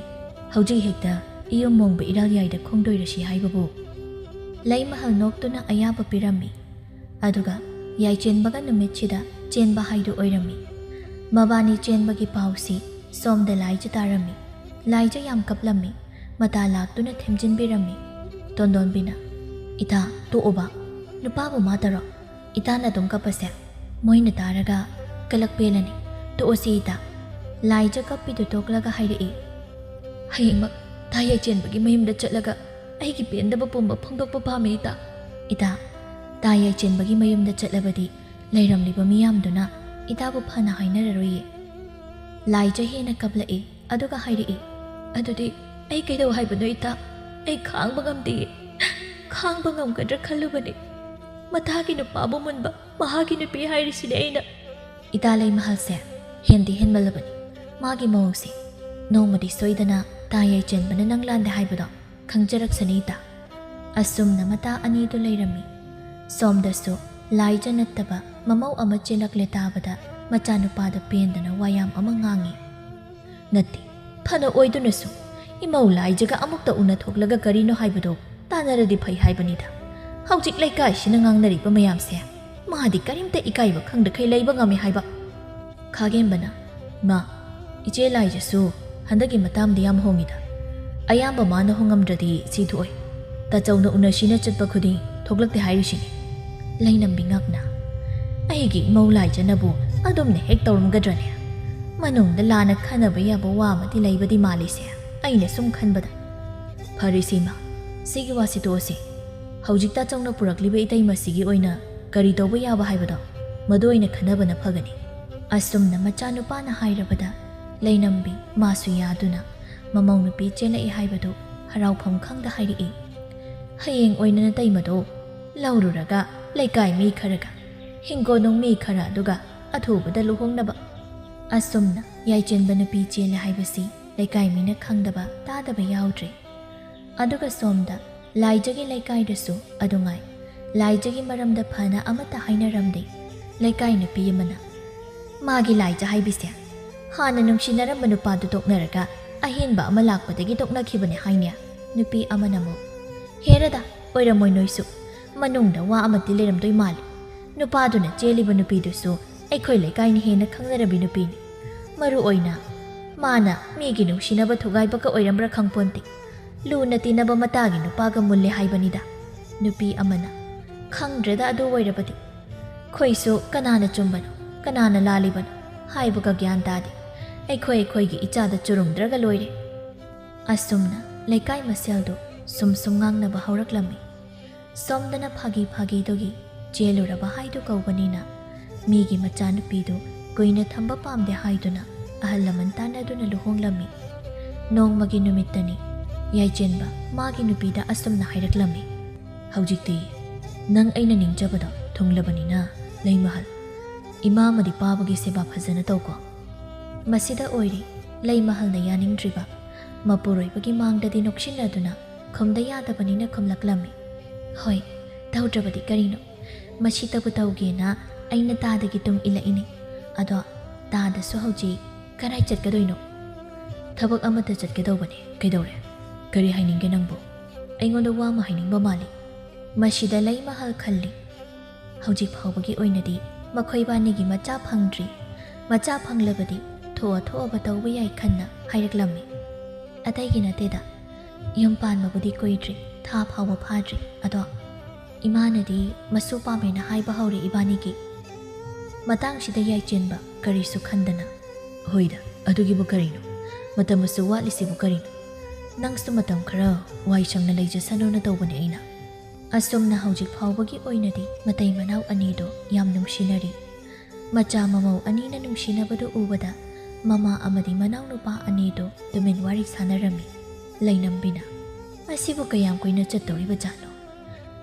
ꯍꯧꯖꯤꯛ ꯍꯦꯛꯇ ꯏꯌꯨꯝ ꯃꯣꯡꯕ ꯏꯔꯥꯜ ꯌꯥꯏꯗ ꯈꯣꯡꯗꯣꯏꯔꯁꯤ ꯍꯥꯏꯕꯕꯨ?" ꯂꯩꯃꯍꯜ ꯅꯣꯛꯇꯨꯅ ꯑꯌꯥꯕ ꯄꯤꯔꯝꯃꯤ꯫ ꯑꯗꯨꯒ ꯌꯥꯏꯆꯦꯟꯕꯒ ꯅꯨꯃꯤꯠꯁꯤꯗ ꯆꯦꯟꯕ ꯍꯥꯏꯗꯨ ꯑꯣꯏꯔꯝꯃꯤ꯫ ꯃꯕꯥꯅꯤ ꯆꯦꯟꯕꯒꯤ ꯄꯥꯎꯁꯤ ꯁꯣꯝꯗ ꯂꯥꯏꯖ ꯇꯥꯔꯝꯃꯤ꯫ ꯂꯥꯏꯖ ꯌꯥꯝ ꯀꯞꯂꯝꯃꯤ꯫ ꯃꯇꯥ ꯂꯥꯛꯇꯨꯅ ꯊꯦꯝꯖꯤꯟꯕꯤꯔꯝꯃꯤ꯫ ꯇꯣꯟꯗꯣꯟꯕꯤꯅ, "ꯏꯇꯥ, ꯇꯣꯛꯑꯣꯕ꯫ ꯅꯨꯄꯥꯕꯨ ꯃꯥ ꯇꯧꯔꯣ꯫ ꯏꯇꯥꯅ ꯑꯗꯨꯝ ꯀꯞꯄꯁꯦ꯫ ꯃꯣꯏꯅ ꯇꯥꯔꯒ ꯀꯂꯛ ꯄꯦꯜꯂꯅꯤ꯫ ꯇꯣꯛꯑꯁꯤ ꯏꯇꯥ꯫" ꯂꯥꯏꯖ ꯀꯞꯄꯤꯗꯨ ꯇꯣꯛꯂꯒ ꯍꯥꯏꯔꯛꯏ, "ꯍꯌꯦꯡꯃꯛ ꯇꯥ ꯌꯥꯏꯆꯦꯟꯕꯒꯤ ꯃꯌꯨꯝꯗ ꯆꯠꯂꯒ ꯑꯩꯒꯤ ꯄꯦꯟꯗꯕ ꯄꯨꯝꯕ ꯐꯣꯡꯗꯣꯛꯄ ꯄꯥꯝꯃꯤ ꯏꯇꯥ꯫" "ꯏꯇꯥ, ꯇꯥ ꯌꯥꯏꯆꯦꯟꯕꯒꯤ ꯃꯌꯨꯝꯗ ꯆꯠꯂꯕꯗꯤ ꯂꯩꯔꯝꯂꯤꯕ ꯃꯤꯌꯥꯝꯗꯨꯅ ꯏꯇꯥꯕꯨ ꯐꯅ ꯍꯥꯏꯅꯔꯔꯣꯏꯌꯦ꯫" ꯂꯥꯏꯖ ꯍꯦꯟꯅ ꯀꯞꯂꯛꯏ꯫ ꯑꯗꯨꯒ ꯍꯥꯏꯔꯛꯏ, "ꯑꯗꯨꯗꯤ ꯑꯩ ꯀꯩꯗꯧ ꯍꯥꯏꯕꯅꯣ ꯏꯇꯥ? ꯑꯩ ꯈꯥꯡꯕ ꯉꯝꯗꯦ꯫ ꯈꯥꯡꯕ ꯉꯝꯒꯗ꯭ꯔꯥ ꯈꯜꯂꯨꯕꯅꯤ꯫ ꯃꯇꯥꯒꯤ ꯅꯨꯄꯥꯕꯨ ꯃꯨꯟꯕ ꯃꯍꯥꯛꯀꯤ ꯅꯨꯄꯤ ꯍꯥꯏꯔꯤꯁꯤꯅꯤ ꯑꯩꯅ꯫" ꯏꯇꯥ ꯂꯩꯃꯍꯜꯁꯦ ꯍꯦꯟꯗꯤ ꯍꯦꯟꯃꯜꯂꯕꯅꯤ꯫ ꯃꯥꯒꯤ ꯃꯑꯣꯡꯁꯦ ꯅꯣꯡꯃꯗꯤ ꯁꯣꯏꯗꯅ ꯇꯥ ꯌꯥꯏꯆꯦꯟꯕꯅ ꯅꯪ ꯂꯥꯟꯗꯦ ꯍꯥꯏꯕꯗꯣ ꯈꯪꯖꯔꯛꯁꯅꯤ ꯏꯇꯥ꯫ ꯑꯁꯨꯝꯅ ꯃꯇꯥ ꯑꯅꯤꯗꯨ ꯂꯩꯔꯝꯃꯤ꯫ ꯁꯣꯝꯗꯁꯨ ꯂꯥꯏꯖ ꯅꯠꯇꯕ ꯃꯃꯧ ꯑꯃ ꯆꯦꯜꯂꯛꯂꯦ ꯇꯥꯕꯗ ꯃꯆꯥꯅꯨꯄꯥꯗ ꯄꯦꯟꯗꯅ ꯋꯥꯌꯥꯝ ꯑꯃ ꯉꯥꯡꯉꯤ꯫ "ꯅꯠꯇꯦ, ꯐꯅ ꯑꯣꯏꯗꯨꯅꯁꯨ ꯏꯃꯧ ꯂꯥꯏꯖꯒ ꯑꯃꯨꯛꯇ ꯎꯅꯊꯣꯛꯂꯒ ꯀꯔꯤꯅꯣ ꯍꯥꯏꯕꯗꯣ ꯇꯥꯟꯅꯔꯗꯤ ꯐꯩ ꯍꯥꯏꯕꯅꯤꯗ꯫ ꯍꯧꯖꯤꯛ ꯂꯩꯀꯥꯏꯁꯤꯅ ꯉꯥꯡꯅꯔꯤꯕ ꯃꯌꯥꯝꯁꯦ ꯃꯥꯗꯤ ꯀꯔꯤꯝꯇ ꯏꯀꯥꯏꯕ ꯈꯪꯗꯈꯩ ꯂꯩꯕ ꯉꯝꯃꯤ ꯍꯥꯏꯕ?" ꯈꯥꯒꯦꯝꯕꯅ, "ꯃꯥ, ꯏꯆꯦ ꯂꯥꯏꯖꯁꯨ ꯍꯟꯗꯛꯀꯤ ꯃꯇꯥꯡꯗꯤ ꯌꯥꯝ ꯍꯣꯡꯉꯤꯗ꯫ ꯑꯌꯥꯝꯕ ꯃꯥꯅ ꯍꯣꯡꯉꯝꯗ꯭ꯔꯗꯤ ꯁꯤ ꯊꯣꯛꯑꯣꯏ꯫ ꯇꯥꯆꯧꯅ ꯎꯅꯁꯤꯅ ꯆꯠꯄ ꯈꯨꯗꯤꯡ ꯊꯣꯛꯂꯛꯇꯦ ꯍꯥꯏꯔꯤꯁꯤꯅꯤ꯫" ꯂꯩꯅꯝꯕꯤ ꯉꯛꯅ, "ꯑꯩꯒꯤ ꯏꯃꯧ ꯂꯥꯏꯖꯅꯕꯨ ꯑꯗꯨꯝꯅ ꯍꯦꯛ ꯇꯧꯔꯝꯒꯗ꯭ꯔꯅꯦ? ꯃꯅꯨꯡꯗ ꯂꯥꯟꯅ ꯈꯟꯅꯕ ꯌꯥꯕ ꯋꯥ ꯑꯃꯗꯤ ꯂꯩꯕꯗꯤ ꯃꯥꯜꯂꯤꯁꯦ, ꯑꯩꯅ ꯁꯨꯝ ꯈꯟꯕꯗ꯫ ꯐꯔꯦꯁꯦ ꯏꯃꯥ, ꯁꯤꯒꯤ ꯋꯥꯁꯤ ꯇꯣꯛꯑꯁꯤ꯫ ꯍꯧꯖꯤꯛ ꯇꯥꯆꯧꯅ ꯄꯨꯔꯛꯂꯤꯕ ꯏꯇꯩꯃꯁꯤꯒꯤ ꯑꯣꯏꯅ ꯀꯔꯤ ꯇꯧꯕ ꯌꯥꯕ ꯍꯥꯏꯕꯗꯣ ꯃꯗꯨ ꯑꯣꯏꯅ ꯈꯟꯅꯕꯅ ꯐꯒꯅꯤ꯫" ꯑꯁꯨꯝꯅ ꯃꯆꯥꯅꯨꯄꯥꯅ ꯍꯥꯏꯔꯕꯗ ꯂꯩꯅꯝꯕꯤ ꯃꯥꯁꯨ ꯌꯥꯗꯨꯅ ꯃꯃꯧ ꯅꯨꯄꯤ ꯆꯦꯜꯂꯛꯏ ꯍꯥꯏꯕꯗꯨ ꯍꯔꯥꯎꯐꯝ ꯈꯪꯗ ꯍꯥꯏꯔꯛꯏ꯫ "ꯍꯌꯦꯡ ꯑꯣꯏꯅ ꯅꯇꯩꯃꯗꯣ ꯂꯧꯔꯨꯔꯒ ꯂꯩꯀꯥꯏ ꯃꯤ ꯈꯔꯒ, ꯍꯤꯡꯒꯣꯜꯅꯨꯡ ꯃꯤ ꯈꯔ ꯑꯗꯨꯒ ꯑꯊꯨꯕꯗ ꯂꯨꯍꯣꯡꯅꯕ꯫" ꯑꯁꯨꯝꯅ ꯌꯥꯏꯆꯦꯟꯕ ꯅꯨꯄꯤ ꯆꯦꯜꯂꯦ ꯍꯥꯏꯕꯁꯤ ꯂꯩꯀꯥꯏ ꯃꯤꯅ ꯈꯪꯗꯕ ꯇꯥꯗꯕ ꯌꯥꯎꯗ꯭ꯔꯦ꯫ ꯑꯗꯨꯒ ꯁꯣꯝꯗ ꯂꯥꯏꯖꯒꯤ ꯂꯩꯀꯥꯏꯗꯁꯨ ꯑꯗꯨꯉꯥꯏ ꯂꯥꯏꯖꯒꯤ ꯃꯔꯝꯗ ꯐꯅ ꯑꯃꯠꯇ ꯍꯥꯏꯅꯔꯝꯗꯦ꯫ ꯂꯩꯀꯥꯏ ꯅꯨꯄꯤ ꯑꯃꯅ, "ꯃꯥꯒꯤ ꯂꯥꯏꯖ ꯍꯥꯏꯕꯤꯁꯦ ꯍꯥꯟꯅ ꯅꯨꯡꯁꯤꯅꯔꯝꯕ ꯅꯨꯄꯥꯗꯨ ꯇꯣꯛꯅꯔꯒ ꯑꯍꯦꯟꯕ ꯑꯃ ꯂꯥꯛꯄꯗꯒꯤ ꯇꯣꯛꯅꯈꯤꯕꯅꯦ ꯍꯥꯏꯅꯦ?" ꯅꯨꯄꯤ ꯑꯃꯅ ꯑꯃꯨꯛ, "ꯍꯦꯔꯗ, ꯑꯣꯏꯔꯝꯃꯣꯏ ꯅꯣꯏꯁꯨ꯫ ꯃꯅꯨꯡꯗ ꯋꯥ ꯑꯃꯗꯤ ꯂꯩꯔꯝꯗꯣꯏ ꯃꯥꯜꯂꯤ꯫ ꯅꯨꯄꯥꯗꯨꯅ ꯆꯦꯜꯂꯤꯕ ꯅꯨꯄꯤꯗꯨꯁꯨ ꯑꯩꯈꯣꯏ ꯂꯩꯀꯥꯏꯅ ꯍꯦꯟꯅ ꯈꯪꯅꯔꯕꯤ ꯅꯨꯄꯤꯅꯤ꯫ ꯃꯔꯨ ꯑꯣꯏꯅ ꯃꯥꯅ ꯃꯤꯒꯤ ꯅꯨꯡꯁꯤꯅꯕ ꯊꯨꯒꯥꯏꯕꯒ ꯑꯣꯏꯔꯝꯕ꯭ꯔꯥ ꯈꯪꯄꯣꯟꯇꯦ꯫ ꯂꯨꯅ ꯇꯤꯟꯅꯕ ꯃꯇꯥꯒꯤ ꯅꯨꯄꯥꯒ ꯃꯨꯜꯂꯦ ꯍꯥꯏꯕꯅꯤꯗ꯫" ꯅꯨꯄꯤ ꯑꯃꯅ, "ꯈꯪꯗ꯭ꯔꯦꯗ ꯑꯗꯨ ꯑꯣꯏꯔꯕꯗꯤ꯫ ꯑꯩꯈꯣꯏꯁꯨ ꯀꯅꯥꯅ ꯆꯨꯝꯕꯅꯣ, ꯀꯅꯥꯅ ꯂꯥꯜꯂꯤꯕꯅꯣ ꯍꯥꯏꯕꯒ ꯒ꯭ꯌꯥꯟ ꯇꯥꯗꯦ꯫ ꯑꯩꯈꯣꯏ ꯑꯩꯈꯣꯏꯒꯤ ꯏꯆꯥꯗ ꯆꯨꯔꯨꯝꯗ꯭ꯔꯒ ꯂꯣꯏꯔꯦ꯫" ꯑꯁꯨꯝꯅ ꯂꯩꯀꯥꯏ ꯃꯁꯦꯜꯗꯨ ꯁꯨꯝ ꯁꯨꯝ ꯉꯥꯡꯅꯕ ꯍꯧꯔꯛꯂꯝꯃꯤ꯫ ꯁꯣꯝꯗꯅ ꯐꯥꯒꯤ ꯐꯥꯒꯤꯗꯨꯒꯤ ꯆꯦꯜꯂꯨꯔꯕ ꯍꯥꯏꯗꯨ ꯀꯧꯕꯅꯤꯅ ꯃꯤꯒꯤ ꯃꯆꯥꯅꯨꯄꯤꯗꯨ ꯀꯨꯏꯅ ꯊꯝꯕ ꯄꯥꯝꯗꯦ ꯍꯥꯏꯗꯨꯅ ꯑꯍꯜ ꯂꯃꯟ ꯇꯥꯟꯅꯗꯨꯅ ꯂꯨꯍꯣꯡꯂꯝꯃꯤ꯫ ꯅꯣꯡꯃꯒꯤ ꯅꯨꯃꯤꯠꯇꯅꯤ ꯌꯥꯏꯆꯦꯟꯕ ꯃꯥꯒꯤ ꯅꯨꯄꯤꯗ ꯑꯁꯨꯝꯅ ꯍꯥꯏꯔꯛꯂꯝꯃꯤ, "ꯍꯧꯖꯤꯛꯇꯤ ꯅꯪ ꯑꯩꯅ ꯅꯤꯡꯖꯕꯗꯣ ꯊꯨꯡꯂꯕꯅꯤꯅ ꯂꯩꯃꯍꯜ, ꯏꯃꯥ ꯑꯃꯗꯤ ꯄꯥꯕꯒꯤ ꯁꯦꯕꯥ ꯐꯖꯅ ꯇꯧꯀꯣ꯫" ꯃꯁꯤꯗ ꯑꯣꯏꯔꯦ ꯂꯩꯃꯍꯜꯅ ꯌꯥꯅꯤꯡꯗ꯭ꯔꯤꯕ꯫ ꯃꯄꯨꯔꯣꯏꯕꯒꯤ ꯃꯥꯡꯗꯗꯤ ꯅꯣꯛꯁꯤꯟꯅꯗꯨꯅ ꯈꯨꯝꯗ ꯌꯥꯗꯕꯅꯤꯅ ꯈꯨꯝꯂꯛꯂꯝꯃꯤ꯫ "ꯍꯣꯏ, ꯇꯧꯗ꯭ꯔꯕꯗꯤ ꯀꯔꯤꯅꯣ? ꯃꯁꯤꯇꯕꯨ ꯇꯧꯒꯦꯅ ꯑꯩꯅ ꯇꯥꯗꯒꯤ ꯇꯨꯡ ꯏꯜꯂꯛꯏꯅꯤ꯫ ꯑꯗꯣ ꯇꯥꯗꯁꯨ ꯍꯧꯖꯤꯛ ꯀꯗꯥꯏ ꯆꯠꯀꯗꯣꯏꯅꯣ?" "ꯊꯕꯛ ꯑꯃꯠꯇ ꯆꯠꯀꯗꯧꯕꯅꯦ꯫ ꯀꯩꯗꯧꯔꯦ? ꯀꯔꯤ ꯍꯥꯏꯅꯤꯡꯒꯦ ꯅꯪꯕꯨ?" ꯑꯩꯉꯣꯟꯗ ꯋꯥ ꯑꯃ ꯍꯥꯏꯅꯤꯡꯕ ꯃꯥꯜꯂꯤ꯫ ꯃꯁꯤꯗ ꯂꯩꯃꯍꯜ ꯈꯜꯂꯤ꯫ ꯍꯧꯖꯤꯛ ꯐꯥꯎꯕꯒꯤ ꯑꯣꯏꯅꯗꯤ ꯃꯈꯣꯏꯕꯥꯅꯤꯒꯤ ꯃꯆꯥ ꯐꯪꯗ꯭ꯔꯤ꯫ ꯃꯆꯥ ꯐꯪꯂꯕꯗꯤ ꯊꯣꯛꯑ ꯊꯣꯛꯑꯕ ꯇꯧꯕ ꯌꯥꯏ ꯈꯟꯅ ꯍꯥꯏꯔꯛꯂꯝꯃꯤ꯫ "ꯑꯇꯩꯒꯤ ꯅꯠꯇꯦꯗ, ꯌꯨꯝ ꯄꯥꯟꯕꯕꯨꯗꯤ ꯀꯨꯏꯗ꯭ꯔꯤ, ꯊꯥ ꯐꯥꯎꯕ ꯐꯥꯗ꯭ꯔꯤ꯫ ꯑꯗꯣ ꯏꯃꯥꯅꯗꯤ ꯃꯁꯨ ꯄꯥꯝꯃꯦꯅ ꯍꯥꯏꯕ ꯍꯧꯔꯦ ꯏꯕꯥꯅꯤꯒꯤ꯫ ꯃꯇꯥꯡꯁꯤꯗ ꯌꯥꯏꯆꯦꯟꯕ ꯀꯔꯤꯁꯨ ꯈꯟꯗꯅ, ꯍꯣꯏꯗ, ꯑꯗꯨꯒꯤꯕꯨ ꯀꯔꯤꯅꯣ? ꯃꯇꯝ ꯑꯁꯨꯛ ꯋꯥꯠꯂꯤꯁꯤꯕꯨ ꯀꯔꯤꯅꯣ? ꯅꯪꯁꯨ ꯃꯇꯝ ꯈꯔ ꯋꯥꯏ ꯁꯪꯅ ꯂꯩꯖꯁꯅꯨꯅ ꯇꯧꯕꯅꯦ ꯑꯩꯅ꯫ ꯑꯁꯨꯝꯅ ꯍꯧꯖꯤꯛ ꯐꯥꯎꯕꯒꯤ ꯑꯣꯏꯅꯗꯤ ꯃꯇꯩ ꯃꯅꯥꯎ ꯑꯅꯤꯗꯣ ꯌꯥꯝ ꯅꯨꯡꯁꯤꯅꯔꯤ꯫ ꯃꯆꯥ ꯃꯃꯧ ꯑꯅꯤꯅ ꯅꯨꯡꯁꯤꯅꯕꯗꯨ ꯎꯕꯗ ꯃꯃꯥ ꯑꯃꯗꯤ ꯃꯅꯥꯎꯅꯨꯄꯥ ꯑꯅꯤꯗꯣ ꯇꯨꯃꯤꯟ ꯋꯥꯔꯤ ꯁꯥꯟꯅꯔꯝꯃꯤ꯫ ꯂꯩꯅꯝꯕꯤꯅ, "ꯑꯁꯤꯕꯨ ꯀꯌꯥꯝ ꯀꯨꯏꯅ ꯆꯠꯇꯧꯔꯤꯕ ꯖꯥꯠꯅꯣ?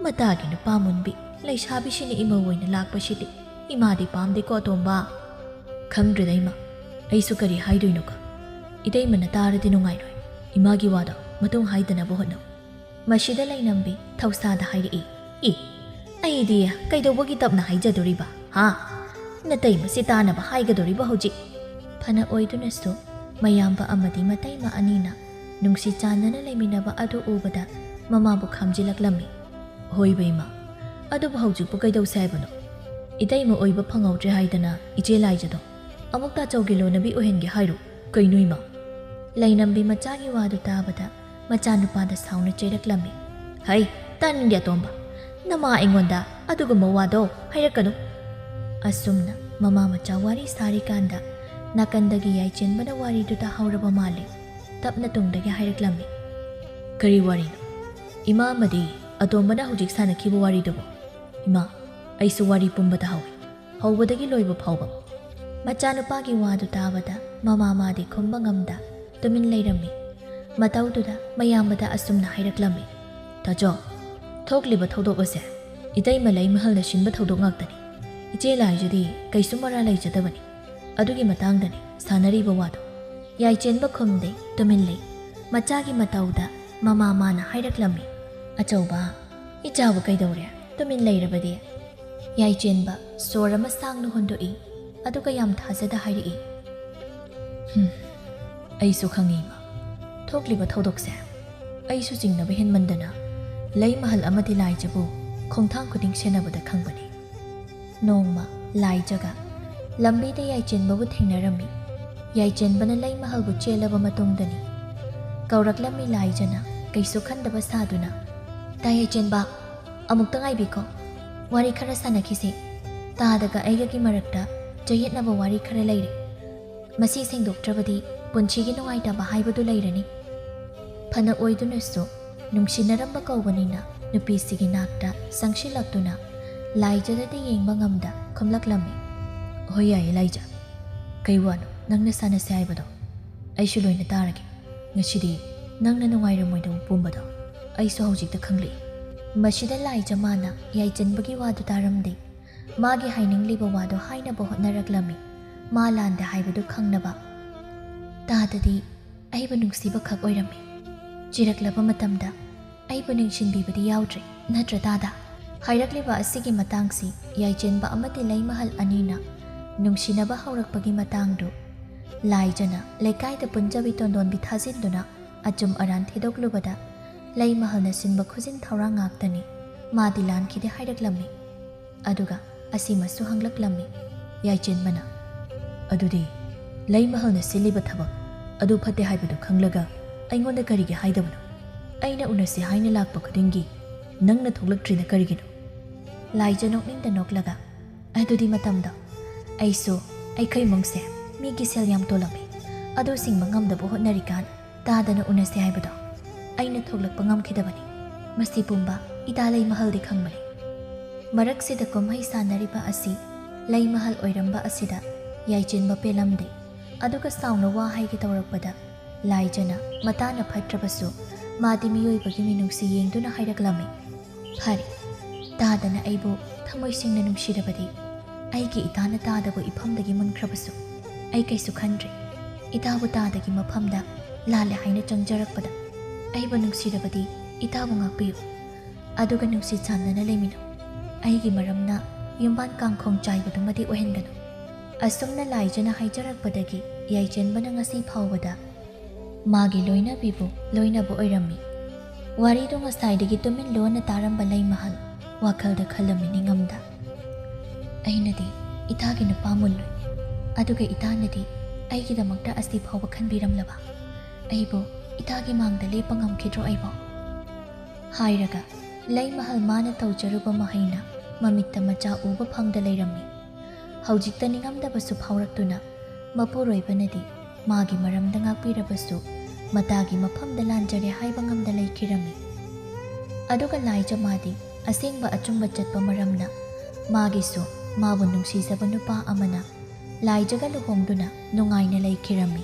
ꯃꯇꯥꯒꯤ ꯅꯨꯄꯥ ꯃꯨꯟꯕꯤ, ꯂꯩꯁꯥꯕꯤꯁꯤꯅ ꯏꯃꯧ ꯑꯣꯏꯅ ꯂꯥꯛꯄꯁꯤꯗꯤ ꯏꯃꯥꯗꯤ ꯄꯥꯝꯗꯦꯀꯣ ꯑꯇꯣꯝꯕ?" "ꯈꯪꯗ꯭ꯔꯦꯗ ꯏꯃꯥ, ꯑꯩꯁꯨ ꯀꯔꯤ ꯍꯥꯏꯗꯣꯏꯅꯣ ꯈꯪ꯫ ꯏꯇꯩꯃꯅ ꯇꯥꯔꯗꯤ ꯅꯨꯡꯉꯥꯏꯔꯣꯏ꯫ ꯏꯃꯥꯒꯤ ꯋꯥꯗꯣ ꯃꯇꯨꯡ ꯍꯥꯏꯗꯅꯕ ꯍꯣꯠꯅꯧ꯫" ꯃꯁꯤꯗ ꯂꯩꯅꯝꯕꯤ ꯊꯧꯁꯥꯗ ꯍꯥꯏꯔꯛꯏ, "ꯏ, ꯑꯩꯗꯤ ꯀꯩꯗꯧꯕꯒꯤ ꯇꯞꯅ ꯍꯥꯏꯖꯗꯣꯔꯤꯕ, ꯍꯥ? ꯅꯇꯩꯃꯁꯤ ꯇꯥꯅꯕ ꯍꯥꯏꯒꯗꯣꯔꯤꯕ ꯍꯧꯖꯤꯛ?" ꯐꯅ ꯑꯣꯏꯗꯨꯅꯁꯨ ꯃꯌꯥꯝꯕ ꯑꯃꯗꯤ ꯃꯇꯩꯃ ꯑꯅꯤꯅ ꯅꯨꯡꯁꯤ ꯆꯥꯟꯅꯅ ꯂꯩꯃꯤꯟꯅꯕ ꯑꯗꯨ ꯎꯕꯗ ꯃꯃꯥꯕꯨ ꯈꯥꯝꯖꯤꯜꯂꯛꯂꯝꯃꯤ꯫ "ꯍꯣꯏꯕ ꯏꯃꯥ, ꯑꯗꯨꯕꯨ ꯍꯧꯖꯤꯛꯄꯨ ꯀꯩꯗꯧꯁꯦ ꯍꯥꯏꯕꯅꯣ? ꯏꯇꯩꯃ ꯑꯣꯏꯕ ꯐꯪꯍꯧꯗ꯭ꯔꯦ ꯍꯥꯏꯗꯅ ꯏꯆꯦ ꯂꯥꯏꯖꯗꯣ ꯑꯃꯨꯛ ꯇꯥꯆꯧꯒꯤ ꯂꯣꯟꯅꯕꯤ ꯑꯣꯏꯍꯟꯒꯦ ꯍꯥꯏꯔꯣ? ꯀꯩꯅꯣ ꯏꯃꯥ?" ꯂꯩꯅꯝꯕꯤ ꯃꯆꯥꯒꯤ ꯋꯥꯗꯨ ꯇꯥꯕꯗ ꯃꯆꯥꯅꯨꯄꯥꯗ ꯁꯥꯎꯅ ꯆꯩꯔꯛꯂꯝꯃꯤ꯫ "ꯍꯩ, ꯇꯥꯅꯤꯡꯗꯦ ꯑꯇꯣꯝꯕ꯫ ꯅꯃꯥ ꯑꯩꯉꯣꯟꯗ ꯑꯗꯨꯒꯨꯝꯕ ꯋꯥꯗꯣ ꯍꯥꯏꯔꯛꯀꯅꯨ꯫" ꯑꯁꯨꯝꯅ ꯃꯃꯥ ꯃꯆꯥ ꯋꯥꯔꯤ ꯁꯥꯔꯤꯀꯥꯟꯗ ꯅꯥꯀꯟꯗꯒꯤ ꯌꯥꯏꯆꯦꯟꯕꯅ ꯋꯥꯔꯤꯗꯨ ꯇꯥꯍꯧꯔꯕ ꯃꯥꯜꯂꯦ꯫ ꯇꯞꯅ ꯇꯨꯡꯗꯒꯤ ꯍꯥꯏꯔꯛꯂꯝꯃꯤ꯫ "ꯀꯔꯤ ꯋꯥꯔꯤꯅꯣ? ꯏꯃꯥ ꯑꯃꯗꯤ ꯑꯇꯣꯝꯕꯅ ꯍꯧꯖꯤꯛ ꯁꯥꯟꯅꯈꯤꯕ ꯋꯥꯔꯤꯗꯨꯕꯨ?" "ꯏꯃꯥ, ꯑꯩꯁꯨ ꯋꯥꯔꯤ ꯄꯨꯝꯕ ꯇꯥꯍꯧꯏ, ꯍꯧꯕꯗꯒꯤ ꯂꯣꯏꯕ ꯐꯥꯎꯕ꯫" ꯃꯆꯥꯅꯨꯄꯥꯒꯤ ꯋꯥꯗꯨ ꯇꯥꯕꯗ ꯃꯃꯥ ꯃꯥꯗꯤ ꯈꯨꯝꯕ ꯉꯝꯗ ꯇꯨꯃꯤꯟ ꯂꯩꯔꯝꯃꯤ꯫ ꯃꯇꯧꯗꯨꯗ ꯃꯌꯥꯝꯕꯗ ꯑꯁꯨꯝꯅ ꯍꯥꯏꯔꯛꯂꯝꯃꯤ꯫ "ꯇꯥꯆꯧ, ꯊꯣꯛꯂꯤꯕ ꯊꯧꯗꯣꯛ ꯑꯁꯦ ꯏꯇꯩꯃ ꯂꯩꯃꯍꯜꯅ ꯁꯤꯟꯕ ꯊꯧꯗꯣꯛ ꯉꯥꯛꯇꯅꯤ꯫ ꯏꯆꯦ ꯂꯥꯏꯖꯗꯤ ꯀꯩꯁꯨ ꯃꯔꯥ ꯂꯩꯖꯗꯕꯅꯤ꯫ ꯑꯗꯨꯒꯤ ꯃꯇꯥꯡꯗꯅꯤ ꯁꯥꯟꯅꯔꯤꯕ ꯋꯥꯗꯣ꯫" ꯌꯥꯏꯆꯦꯟꯕ ꯈꯨꯝꯗꯦ, ꯇꯨꯃꯤꯟ ꯂꯩ꯫ ꯃꯆꯥꯒꯤ ꯃꯇꯧꯗ ꯃꯃꯥ ꯃꯥꯅ ꯍꯥꯏꯔꯛꯂꯝꯃꯤ, "ꯑꯆꯧꯕ, ꯏꯆꯥꯕꯨ ꯀꯩꯗꯧꯔꯦ? ꯇꯨꯃꯤꯟ ꯂꯩꯔꯕꯗꯤ?" ꯌꯥꯏꯆꯦꯟꯕ ꯁꯣꯔ ꯑꯃ ꯁꯥꯡꯅ ꯍꯣꯟꯗꯣꯛꯏ, ꯑꯗꯨꯒ ꯌꯥꯝ ꯊꯥꯖꯗ ꯍꯥꯏꯔꯛꯏ, "ꯍꯨꯝ, ꯑꯩꯁꯨ ꯈꯪꯉꯤ, ꯏꯃꯥ꯫ ꯊꯣꯛꯂꯤꯕ ꯊꯧꯗꯣꯛꯁꯦ ꯑꯩꯁꯨ ꯆꯤꯡꯅꯕ ꯍꯦꯟꯃꯟꯗꯅ ꯂꯩ ꯃꯍꯜ ꯑꯃꯗꯤ ꯂꯥꯏꯖꯕꯨ ꯈꯣꯡꯊꯥꯡ ꯈꯨꯗꯤꯡ ꯁꯦꯟꯅꯕꯗ ꯈꯪꯕꯅꯤ꯫" ꯅꯣꯡꯃ ꯂꯥꯏꯖꯒ ꯂꯝꯕꯤꯗ ꯌꯥꯏꯆꯦꯟꯕꯕꯨ ꯊꯦꯡꯅꯔꯝꯃꯤ꯫ ꯌꯥꯏꯆꯦꯟꯕꯅ ꯂꯩ ꯃꯍꯜꯕꯨ ꯆꯦꯜꯂꯕ ꯃꯇꯨꯡꯗꯅꯤ꯫ ꯀꯧꯔꯛꯂꯝꯃꯤ ꯂꯥꯏꯖꯅ ꯀꯩꯁꯨ ꯈꯟꯗꯕ ꯁꯥꯗꯨꯅ, "ꯇꯥ ꯌꯥꯏꯆꯦꯟꯕ, ꯑꯃꯨꯛꯇ ꯉꯥꯏꯕꯤꯈꯣ꯫ ꯋꯥꯔꯤ ꯈꯔ ꯁꯥꯟꯅꯈꯤꯁꯤ꯫ ꯇꯥꯗꯒ ꯑꯩꯒꯒꯤ ꯃꯔꯛꯇ ꯆꯌꯦꯠꯅꯕ ꯋꯥꯔꯤ ꯈꯔ ꯂꯩꯔꯦ꯫ ꯃꯁꯤ ꯁꯦꯡꯗꯣꯛꯇ꯭ꯔꯕꯗꯤ ꯄꯨꯟꯁꯤꯒꯤ ꯅꯨꯡꯉꯥꯏꯇꯕ ꯍꯥꯏꯕꯗꯨ ꯂꯩꯔꯅꯤ꯫" ꯐꯅ ꯑꯣꯏꯗꯨꯅꯁꯨ ꯅꯨꯡꯁꯤꯅꯔꯝꯕ ꯀꯧꯕꯅꯤꯅ ꯅꯨꯄꯤꯁꯤꯒꯤ ꯅꯥꯛꯇ ꯆꯪꯁꯤꯜꯂꯛꯇꯨꯅ ꯂꯥꯏꯖꯗꯗꯤ ꯌꯦꯡꯕ ꯉꯝꯗ ꯈꯨꯝꯂꯛꯂꯝꯃꯤ꯫ "ꯍꯣꯏ, ꯌꯥꯏꯌꯦ ꯂꯥꯏꯖ꯫ ꯀꯩ ꯋꯥꯅꯣ ꯅꯪꯅ ꯁꯥꯟꯅꯁꯦ ꯍꯥꯏꯕꯗꯣ? ꯑꯩꯁꯨ ꯂꯣꯏꯅ ꯇꯥꯔꯒꯦ꯫ ꯉꯁꯤꯗꯤ ꯅꯪꯅ ꯅꯨꯡꯉꯥꯏꯔꯝꯃꯣꯏꯗꯧꯕ ꯄꯨꯝꯕꯗꯣ ꯑꯩꯁꯨ ꯍꯧꯖꯤꯛꯇ ꯈꯪꯂꯛꯏ꯫" ꯃꯁꯤꯗ ꯂꯥꯏꯖ ꯃꯥꯅ ꯌꯥꯏꯆꯦꯟꯕꯒꯤ ꯋꯥꯗꯨ ꯇꯥꯔꯝꯗꯦ꯫ ꯃꯥꯒꯤ ꯍꯥꯏꯅꯤꯡꯂꯤꯕ ꯋꯥꯗꯨ ꯍꯥꯏꯅꯕ ꯍꯣꯠꯅꯔꯛꯂꯝꯃꯤ꯫ ꯃꯥ ꯂꯥꯟꯗꯦ ꯍꯥꯏꯕꯗꯨ ꯈꯪꯅꯕ꯫ "ꯇꯥꯗꯗꯤ ꯑꯩꯕꯨ ꯅꯨꯡꯁꯤꯕ ꯈꯛ ꯑꯣꯏꯔꯝꯃꯤ꯫ ꯆꯤꯔꯛꯂꯕ ꯃꯇꯝꯗ ꯑꯩꯕꯨ ꯅꯤꯡꯁꯤꯡꯕꯤꯕꯗꯤ ꯌꯥꯎꯗ꯭ꯔꯦ, ꯅꯠꯇ꯭ꯔ ꯇꯥꯗ?" ꯍꯥꯏꯔꯛꯂꯤꯕ ꯑꯁꯤꯒꯤ ꯃꯇꯥꯡꯁꯤ ꯌꯥꯏꯆꯦꯟꯕ ꯑꯃꯗꯤ ꯂꯩꯃꯍꯜ ꯑꯅꯤꯅ ꯅꯨꯡꯁꯤꯅꯕ ꯍꯧꯔꯛꯄꯒꯤ ꯃꯇꯥꯡꯗꯨ ꯂꯥꯏꯖꯅ ꯂꯩꯀꯥꯏꯗ ꯄꯨꯟꯖꯕꯤ ꯇꯣꯟꯗꯣꯟꯕꯤ ꯊꯥꯖꯤꯟꯗꯨꯅ ꯑꯆꯨꯝ ꯑꯔꯥꯟ ꯊꯤꯗꯣꯛꯂꯨꯕꯗ ꯂꯩꯃꯍꯜꯅ ꯁꯤꯟꯕ ꯈꯨꯖꯤꯟ ꯊꯧꯔꯥꯡ ꯉꯥꯛꯇꯅꯤ꯫ ꯃꯥꯗꯤ ꯂꯥꯟꯈꯤꯗꯦ ꯍꯥꯏꯔꯛꯂꯝꯃꯤ꯫ ꯑꯗꯨꯒ ꯑꯁꯤꯃꯁꯨ ꯍꯪꯂꯛꯂꯝꯃꯤ꯫ ꯌꯥꯏꯆꯦꯟꯕꯅ, "ꯑꯗꯨꯗꯤ ꯂꯩꯃꯍꯜꯅ ꯁꯤꯜꯂꯤꯕ ꯊꯕꯛ ꯑꯗꯨ ꯐꯠꯇꯦ ꯍꯥꯏꯕꯗꯨ ꯈꯪꯂꯒ ꯑꯩꯉꯣꯟꯗ ꯀꯔꯤꯒꯤ ꯍꯥꯏꯗꯕꯅꯣ? ꯑꯩꯅ ꯎꯅꯁꯤ ꯍꯥꯏꯅ ꯂꯥꯛꯄ ꯈꯨꯗꯤꯡꯒꯤ ꯅꯪꯅ ꯊꯣꯛꯂꯛꯇ꯭ꯔꯤꯅ ꯀꯔꯤꯒꯤꯅꯣ?" ꯂꯥꯏꯖ ꯅꯣꯛꯅꯤꯡꯗ ꯅꯣꯛꯂꯒ, "ꯑꯗꯨꯗꯤ ꯃꯇꯝꯗꯣ ꯑꯩꯁꯨ ꯑꯩꯈꯣꯏ ꯏꯃꯨꯡꯁꯦ ꯃꯤꯒꯤ ꯁꯦꯜ ꯌꯥꯝ ꯇꯣꯜꯂꯝꯃꯤ꯫ ꯑꯗꯨ ꯁꯤꯡꯕ ꯉꯝꯗꯕ ꯍꯣꯠꯅꯔꯤꯀꯥꯟ ꯇꯥꯗꯅ ꯎꯅꯁꯦ ꯍꯥꯏꯕꯗꯣ ꯑꯩꯅ ꯊꯣꯛꯂꯛꯄ ꯉꯝꯈꯤꯗꯕꯅꯤ꯫ ꯃꯁꯤ ꯄꯨꯝꯕ ꯏꯇꯥ ꯂꯩꯃꯍꯜꯗꯤ ꯈꯪꯕꯅꯤ꯫" ꯃꯔꯛꯁꯤꯗ ꯀꯨꯝꯍꯩ ꯁꯥꯟꯅꯔꯤꯕ ꯑꯁꯤ ꯂꯩꯃꯍꯜ ꯑꯣꯏꯔꯝꯕ ꯑꯁꯤꯗ ꯌꯥꯏꯆꯦꯟꯕ ꯄꯦꯜꯂꯝꯗꯦ꯫ ꯑꯗꯨꯒ ꯁꯥꯎꯅ ꯋꯥ ꯍꯥꯏꯒꯦ ꯇꯧꯔꯛꯄꯗ ꯂꯥꯏꯖꯅ ꯃꯇꯥꯅ ꯐꯠꯇ꯭ꯔꯕꯁꯨ ꯃꯥꯗꯤ ꯃꯤꯑꯣꯏꯕꯒꯤ ꯃꯤꯅꯨꯡꯁꯤ ꯌꯦꯡꯗꯨꯅ ꯍꯥꯏꯔꯛꯂꯝꯃꯤ, "ꯐꯔꯦ, ꯇꯥꯗꯅ ꯑꯩꯕꯨ ꯊꯃꯣꯏ ꯁꯦꯡꯅ ꯅꯨꯡꯁꯤꯔꯕꯗꯤ ꯑꯩꯒꯤ ꯏꯇꯥꯅ ꯇꯥꯗꯕꯨ ꯏꯐꯝꯗꯒꯤ ꯃꯨꯟꯈ꯭ꯔꯕꯁꯨ ꯑꯩ ꯀꯩꯁꯨ ꯈꯟꯗ꯭ꯔꯦ꯫ ꯏꯇꯥꯕꯨ ꯇꯥꯗꯒꯤ ꯃꯐꯝꯗ ꯂꯥꯜꯂꯦ ꯍꯥꯏꯅ ꯆꯪꯖꯔꯛꯄꯗ ꯑꯩꯕꯨ ꯅꯨꯡꯁꯤꯔꯕꯗꯤ ꯏꯇꯥꯕꯨ ꯉꯥꯛꯄꯤꯌꯨ, ꯑꯗꯨꯒ ꯅꯨꯡꯁꯤ ꯆꯥꯟꯅꯅ ꯂꯩꯃꯤꯟꯅꯧ꯫ ꯑꯩꯒꯤ ꯃꯔꯝꯅ ꯌꯨꯝꯕꯥꯟ ꯀꯥꯡꯈꯣꯡ ꯆꯥꯏꯕꯗꯨꯃꯗꯤ ꯑꯣꯏꯍꯟꯒꯅꯨ꯫ ꯑꯁꯨꯝꯅ ꯂꯥꯏꯖꯅ ꯍꯥꯏꯖꯔꯛꯄꯗꯒꯤ ꯌꯥꯏꯆꯦꯟꯕꯅ ꯉꯁꯤ ꯐꯥꯎꯕꯗ ꯃꯥꯒꯤ ꯂꯣꯏꯅꯕꯤꯕꯨ ꯂꯣꯏꯅꯕ ꯑꯣꯏꯔꯝꯃꯤ꯫ ꯋꯥꯔꯤꯗꯨ ꯉꯁꯥꯏꯗꯒꯤ ꯇꯨꯃꯤꯟ ꯂꯣꯟꯅ ꯇꯥꯔꯝꯕ ꯂꯩꯃꯍꯜ ꯋꯥꯈꯜꯗ ꯈꯜꯂꯝꯃꯤ ꯅꯤꯡꯉꯝꯗ, "ꯑꯩꯅꯗꯤ ꯏꯇꯥꯒꯤ ꯅꯨꯄꯥ ꯃꯨꯜꯂꯨꯏ, ꯑꯗꯨꯒ ꯏꯇꯥꯅꯗꯤ ꯑꯩꯒꯤꯗꯃꯛꯇ ꯑꯁꯤ ꯐꯥꯎꯕ ꯈꯟꯕꯤꯔꯝꯂꯕ? ꯑꯩꯕꯨ ꯏꯇꯥꯒꯤ ꯃꯥꯡꯗ ꯂꯦꯞꯄ ꯉꯝꯈꯤꯗ꯭ꯔꯣ ꯑꯩꯕꯨ?" ꯍꯥꯏꯔꯒ ꯂꯩꯃꯍꯜ ꯃꯥꯅ ꯇꯧꯖꯔꯨꯕ ꯃꯍꯩꯅ ꯃꯃꯤꯠꯇ ꯃꯆꯥ ꯎꯕ ꯐꯪꯗ ꯂꯩꯔꯝꯃꯤ꯫ ꯍꯧꯖꯤꯛꯇ ꯅꯤꯡꯉꯝꯗꯕꯁꯨ ꯐꯥꯎꯔꯛꯇꯨꯅ ꯃꯄꯨꯔꯣꯏꯕꯅꯗꯤ ꯃꯥꯒꯤ ꯃꯔꯝꯗ ꯉꯥꯛꯄꯤꯔꯕꯁꯨ ꯃꯇꯥꯒꯤ ꯃꯐꯝꯗ ꯂꯥꯟꯖꯔꯦ ꯍꯥꯏꯕ ꯉꯝꯗ ꯂꯩꯈꯤꯔꯝꯃꯤ꯫ ꯑꯗꯨꯒ ꯂꯥꯏꯖ ꯃꯥꯗꯤ ꯑꯁꯦꯡꯕ ꯑꯆꯨꯝꯕ ꯆꯠꯄ ꯃꯔꯝꯅ ꯃꯥꯒꯤꯁꯨ ꯃꯥꯕꯨ ꯅꯨꯡꯁꯤꯖꯕ ꯅꯨꯄꯥ ꯑꯃꯅ ꯂꯥꯏꯖꯒ ꯂꯨꯍꯣꯡꯗꯨꯅ ꯅꯨꯡꯉꯥꯏꯅ ꯂꯩꯈꯤꯔꯝꯃꯤ꯫